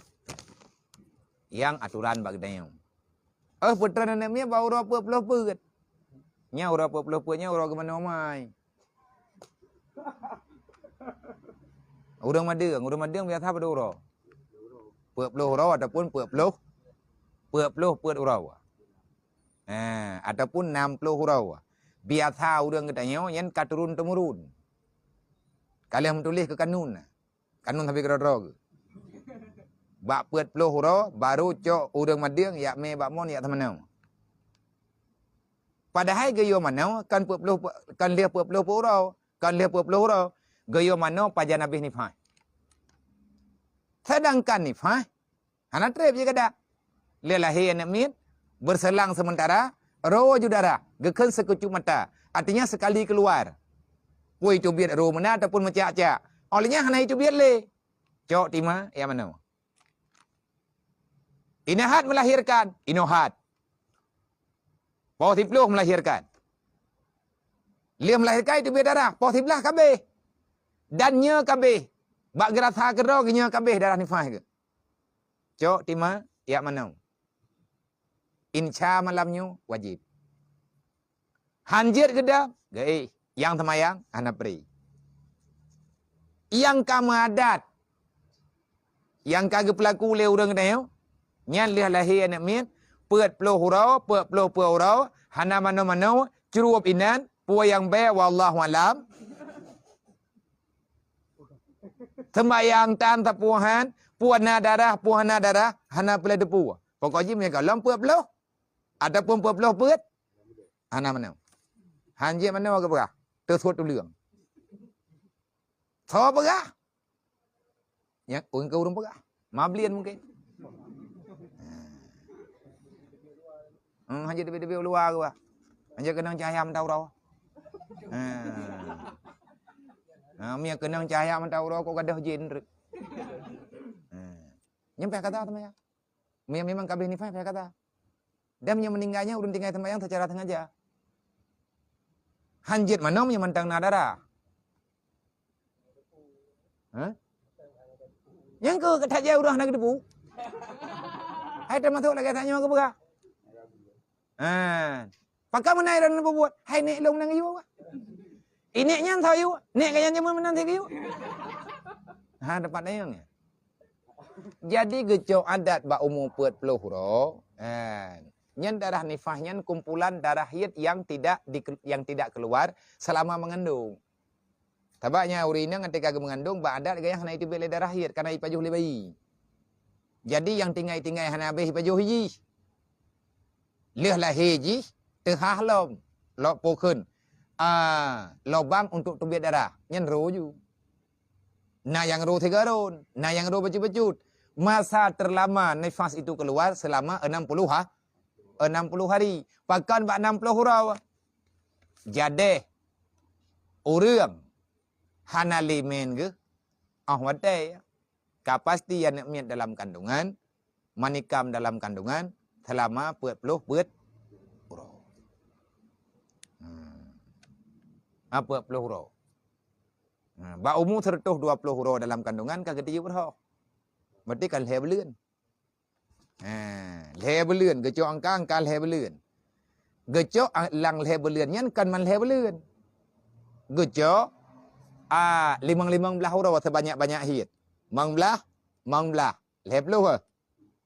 nyang aturan bak geutanyoe. Óh, peutren aneuk miet bak uroe peuet ploh peuet. Nyan uroe peuet ploh peuet nyan uroe geumanoe mai. Ureuëng madeueng, ureuëng madeueng biasa padub uroe? Peuet ploh uroe ataupun peuet ploh, peuet ploh peuet uroe. Ha, ataupun nam ploh uroe. Biasa ureuëng geutanyoe nyan ka turun-temurun. Ka lheueh meutuléh keu kanun. Kanun sabe keudroe-droe geuh. Bak peuet ploh uroe baru cok ureuëng madeueng jak mé bak mon jak seumanoe. Padahai geuyue manoe kon peuet ploh, kon lheueh peuet ploh peuet uroe, kon lheueh peuet ploh uroe, geuyue manoe pajan abéh nifas. Seudangkan nifas hana treb jih kada. Lé lahé aneuk miet, beurselang seumeuntara, roe ju darah, geukheun seukucup mata, artinya seukali keuluar. Peue teubiet roe meunan ataupun meucak-cak, Óh lheueh nyan hana jiteubiet lé. Cok tima, jak manoe. Inoe that melahirkan, inoe that. Poh siploh melahirkan. Lheueh melahirkan jiteubiet darah, poh siblaih ka abéh. Dan nyoe ka abéh. Bak geurasa keudroe geuh nyoe ka abéh darah nifas geuh. Cok tima, jak manoe. Insya malam nyoe wajéb. Han jeuet geudong, geuéh. Nyang seumayang hana pri. Nyang ka meuadat, nyang ka geupeulaku lé ureuëng geutanyoe, nyan lheueh lahé aneuëk miet, peuet ploh uroe, peuet ploh peuet uroe, hana manoe-manoe, curup inan, peue nyang bèe, wallahu alam. Seumayang tan sapeue han, peue na darah, peue hana darah, hana peureulèe teupeue. Pokok jih meunyoe gohlom peuet ploh, ataupun peuet ploh peuet, hana manoe. Han jeuet manoe geupeugah, teusut tuleueng. Soe peugah? Nyang ureuëng keu ureuëng peugah. Mablien mungken. Hmm, hana jiteubiet-teubiet u luwa geuh. Hana keunong cahya mata uroe. Hmm. Ha, meunyo keunong cahya mata uroe, kok gadôh jén treuk. Hmm. Nyan payah kata teuma ya. Meunyo memang ka abéh nifas, payah kata. Dan meunyo meuninggai nyan ureuëng tinggai seumayang secara sengaja. Han jeuet manoe meunyo mantong na darah. Hah? Nyang keu that jai ureuëng hana geuteupeue. Hai teumasok lagèe tanyoe geupeugah. Ha. Pakon meunan droeneuh peubuet? Hai nèk lôn meunan geuyue. Inék nyan soe yue? Nèk gobnyan jameun meunan sit geuyue. Ha, teumpat dayang nyan. Jadi geucok adat bak umu peuet ploh uroe. Ha. Nyan darah nifas nyan kumpulan darah haid yang tidak di, yang tidak keluar selama mengandung. Sabab nyan ureuëng inong ketika geumeungandong bak adat gobnyan hana jiteubiet lé darah haid, kana jipajoh lé bayi. Jadi nyang tinggai-tinggai hana abéh jipajoh jih. Lheueh lahé jih teuhah lom, lom peue kheun, ah, lubang untuk teubiet darah. Nyan roe ju. Na nyang roe sigoe rhon, na nyang roe bacut-bacut. Masa terlama nifas itu keluar selama enam puluh ha-, enam puluh hari. Pakon bak enam puluh uroe. Jadeh ureuëng hana lé mèn geuh, óh watèe ka pasti aneuëk miet dalam kandungan, manikam dalam kandungan selama peuet ploh peuet uroe. Hmm. Ha, peuet ploh uroe. Ha, bak umu seratus dua puluh uroe dalam kandungan ka geutiyueb rhoh. Berarti ka lhèe buleuen. Ha, lhèe buleuen, geucok angka, angka lhèe buleuen. Geucok a-, lam lhèe buleuen nyan kon man lhèe buleuen. Geucok, a, limong-limong blaih uroe seubanyak-banyak haid. Limong blaih, limong blaih, lhèe ploh, eh.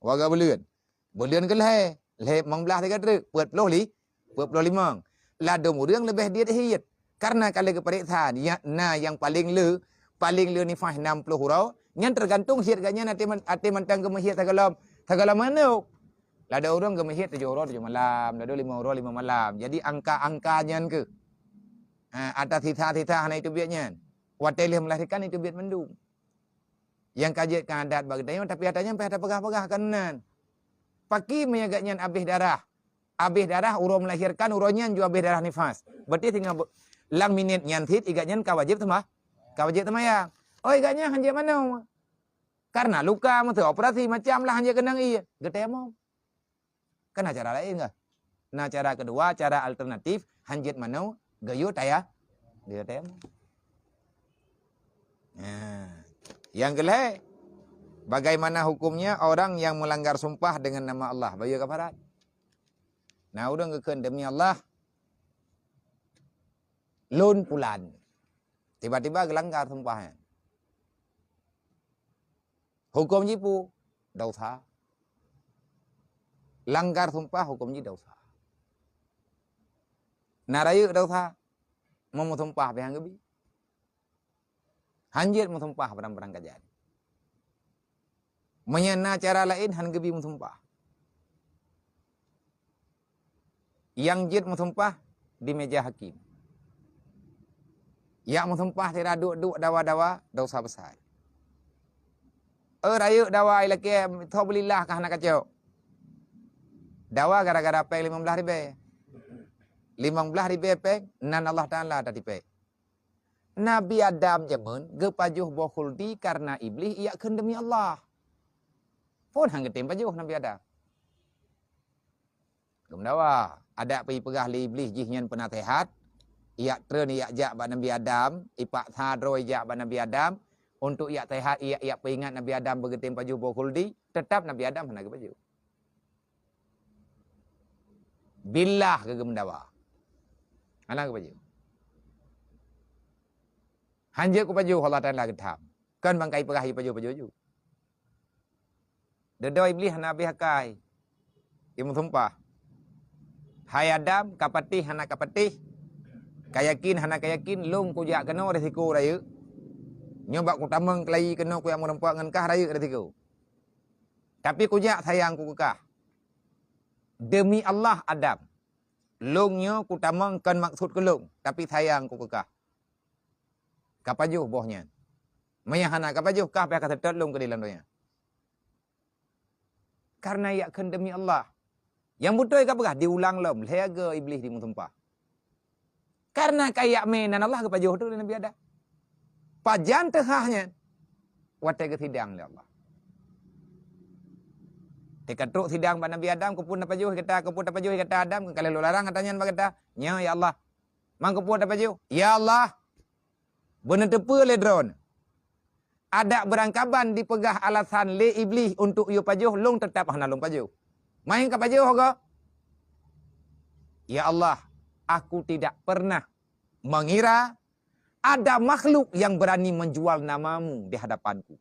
Warga buleuen. Buleuen keu lhèe, lhèe limong blaih sigoe treuk, peuet ploh li-, peuet ploh limong. Ladôm ureuëng leubeh diet haid. Karena ka lheueh geupareksa, ya, na nyang paleng le, paleng le nifas enam ploh uroe, nyan teugantung haid gobnyan até man-, até mantong geumeuhaid sagohlom, sagohlom manok. Ladôm ureuëng geumeuhaid tujoh uroe tujoh malam, ladôm limong uroe limong malam. Jadi angka-angka nyan keuh. Ha, ata sisa-sisa hana jiteubiet nyan. Watèe lheueh melahirkan jiteubiet mandum. Nyang ka jeuet keu adat bak geutanyoe, tapi ata nyan payah tapeugah-peugah keunan. Pakri meunyo gobnyan abéh darah. Abéh darah uroe melahirkan, uroe nyan ju abéh darah nifas. Berarti singoh be-, lam minét nyan cit, i gobnyan ka wajéb seuma-, ka wajéb seumayang. Oh, i gobnyan han jeuet manoe. Karena luka, meuteue operasi, macam lah han jeuet keunong ie. Geutayamom. Kan na cara laén kah? Na cara keudua, cara alternatif, han jeuet manoe, geuyue taya-, geuyue tayamom. Nah, nyang keulhèe, bagaimana hukumnya orang yang melanggar sumpah dengan nama Allah? Bayeue kafarat. Na ureuëng geukheun, "Demi Allah, lôn pulan." Tiba-tiba geulanggar sumpah nyan. Huköm jih peue? Desya. Langgar sumpah huköm jih desya. Na rayeuk desya, meumeusumpah pih han geubi. Han jeuet meusumpah barang-barang kajat. Meunyoe na cara laén han geubi meusumpah. Nyang jeuet meusumpah di meja hakim. Jak meusumpah sira duek-duek dawa-dawa, desya besai. Eh, rayeuk dawa ilakée, tho beulillah ka hana kacok. Dawa gara-gara péng limong blaih ribée. Limong blaih ribée péng, nan Allah Taala tatipék. Nabi Adam jameun geupajoh boh khuldi kareuna Iblih ijak kheun deumi Allah. Phon han geutem pajoh Nabi Adam. Geumeudawa, adak pih peugah lé Iblih jih nyan peunaseuhat, ijak treun ijak jak bak Nabi Adam, ipaksa droe ijak bak Nabi Adam, untuk ijak seuhat, ijak, ijak peuingat Nabi Adam beugeutem pajoh boh khuldi, teutap Nabi Adam hana geupajoh. Billah keu geumeudawa. Hana geupajoh. Han jeuet kupajoh Allah Taala geutham. Kon bangkai peugah jipajoh-pajoh ju. Dudoe Iblih hana habéh akai. Imeusumpah, "Hai Adam, ka patéh hana ka patéh, ka yakin hana ka yakin, lôn kujak keunoe risiko rayeuk. Nyoe bak kutamong keulayi keunoe kujak meureumpok ngon kah rayeuk risiko. Tapi kujak sayang ku keu kah. Deumi Allah Adam, lôn nyoe kutamong kon maksud keu lôn, tapi sayang ku keu kah." Ka pajoh boh nyan. Meunyo hana ka pajoh, kah payah ka seutôt lôn keudeh lam donya. Kareuna ijak kheun deumi Allah. Nyang beutôi ka peugah diulang lom, lhée goe Iblih jimeusumpah. Kareuna ka ijak mé nan Allah geupajoh teuh lé Nabi Adam. Pajan teuhah nyan? Watée geusidang lé Allah. Teuka trok sidang bak Nabi Adam, keupeue tapajoh gata, keupeue tapajoh gata Adam, ka lheueh lôn larang gata nyan bak gata. Nyoe ya Allah, man keupeue tapajoh? Ya Allah, beuneuteupeue lé droeneuh. Adak beurangkaban dipeugah alasan lé Iblih untuk yue pajoh, lôn teutap hana lôn pajoh. Man ka pajoh goe? Ya Allah, aku tidak pernah mengira ada makhluk yang berani menjual nama-Mu di hadapan-Ku.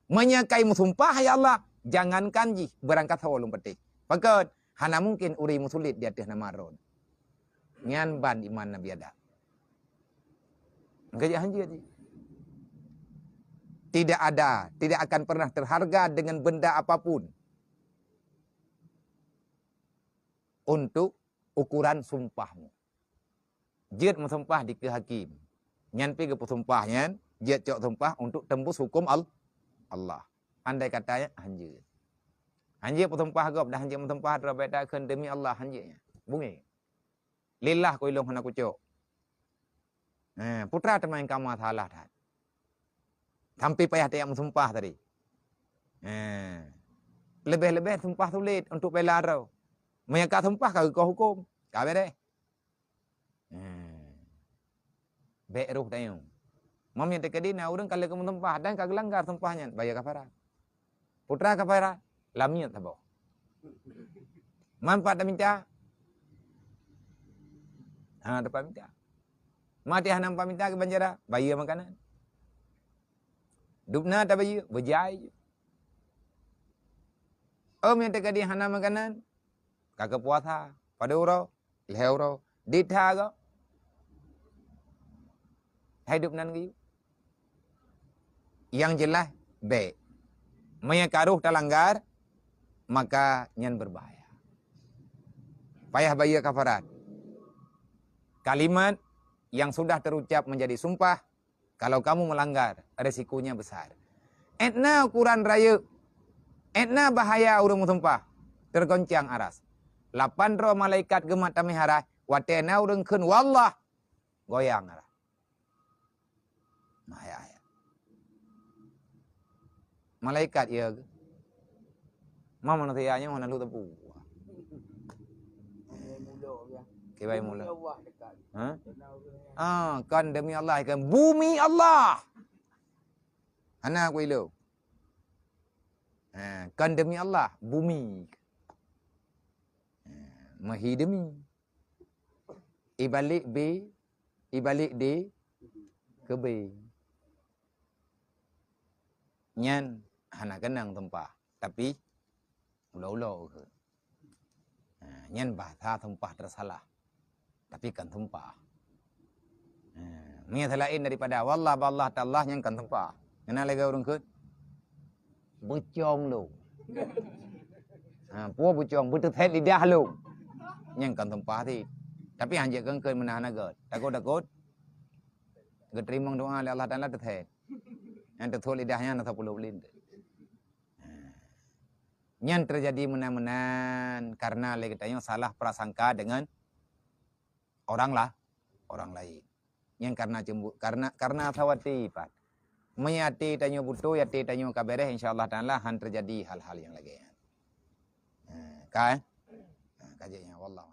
Meunyo ka imeusumpah, ya Allah, jangankan jih, beurangkasoe lôn patéh. Pakon? Hana mungken ureuëng meusulet di ateueh nama Droeneuh. Nyan ban iman Nabi Adam. Geujak hanjeuet jih. Tidak ada, tidak akan pernah terharga dengan benda apapun untuk ukuran sumpahmu. Jeuet meusumpah dikeue hakim. Nyan pih geupeusumpah nyan, jeuet cok sumpah untuk tembus huköm Al-, Allah. Andai katanya hanjeuet. Hanjeuet peusumpah gob dan hanjeuet meusumpah droe beda kheun deumi Allah hanjeuet nyan. Bungi. Lillah ku ilong hana kucok. Eh, putra teuma nyang ka masalah that. Sampai payah tajak meusumpah tadi. Eh, leubeh-leubeh sumpah sulet untuk bela droe. Meunyo ka sumpah ka geukoh huköm, ka beres. Eh, bék roh tanyoe. Mam nyang teukeudi na ureuëng ka lheueh geumeusumpah dan ka geulanggar sumpah nyan, bayeue kafarat. Putra kafarat, lamiet saboh. Man pat taminta? Ha, teumpat minta. Maté hana pat minta keu banjara, bayeue makanan. Dubna tabayeue, beujai. Om nyang teukeudi hana makanan, ka keupuasa, padub uroe, lhée uroe, ditha goe. Hai dub nan geuyue. Nyang jeulaih, bék. Meunyo ka roh talanggar, maka nyan beubahaya. Payah bayeue kafarat. Kalimat yang sudah terucap menjadi sumpah, kalau kamu melanggar, resikonya besar. Etna ukuran rayeuk, etna bahaya ureuëng meusumpah, tergoncang aras. Lapan droe malaikat geumat tameuhara, watée na ureuëng kheun, "Wallah!" Goyang aras. Nah, ya, ya. Malaikat, ya. Ma manusia nyoe hana lheueh teupeu. Kibai mula. Ha? Ah, kan demi Allah, kan bumi Allah. Hana ku ilo. Ha, kan demi Allah, bumi. Ha, mahi demi. Ibalik B, ibalik D, keu B. Nyan hana keunong sumpah, tapi ulo-ulo keu. Ha, nyan bahasa sumpah tersalah. Tapi kan sumpah. Ha, meunyo selain daripada wallah, ballah, tallah, nyan kan sumpah. Nyan lagée ureuëng kheun, "Beucong lôn." Ha, peue beucong, beuteuset lidah lôn. Nyan kan sumpah cit. Tapi hanjeuet keun-keun meunan hana gét. Takot-takot geuteurimong doa lé Allah Taala teuset. Nyang teuthot lidah nyan rasa puluh lin. Ha. Nyan teujadi meunan-meunan karena lé geutanyoe salah prasangka deungon orang lah, orang lain. nyang karena cemburu, karena, karena sawaté pat. Meunyo até tanyoe beutôi, até tanyoe ka beres, insya Allah Taala han teujadi hal-hal nyang lagée nyan. Ha, ka, eh? Ha, ka jeuet nyan, wallahu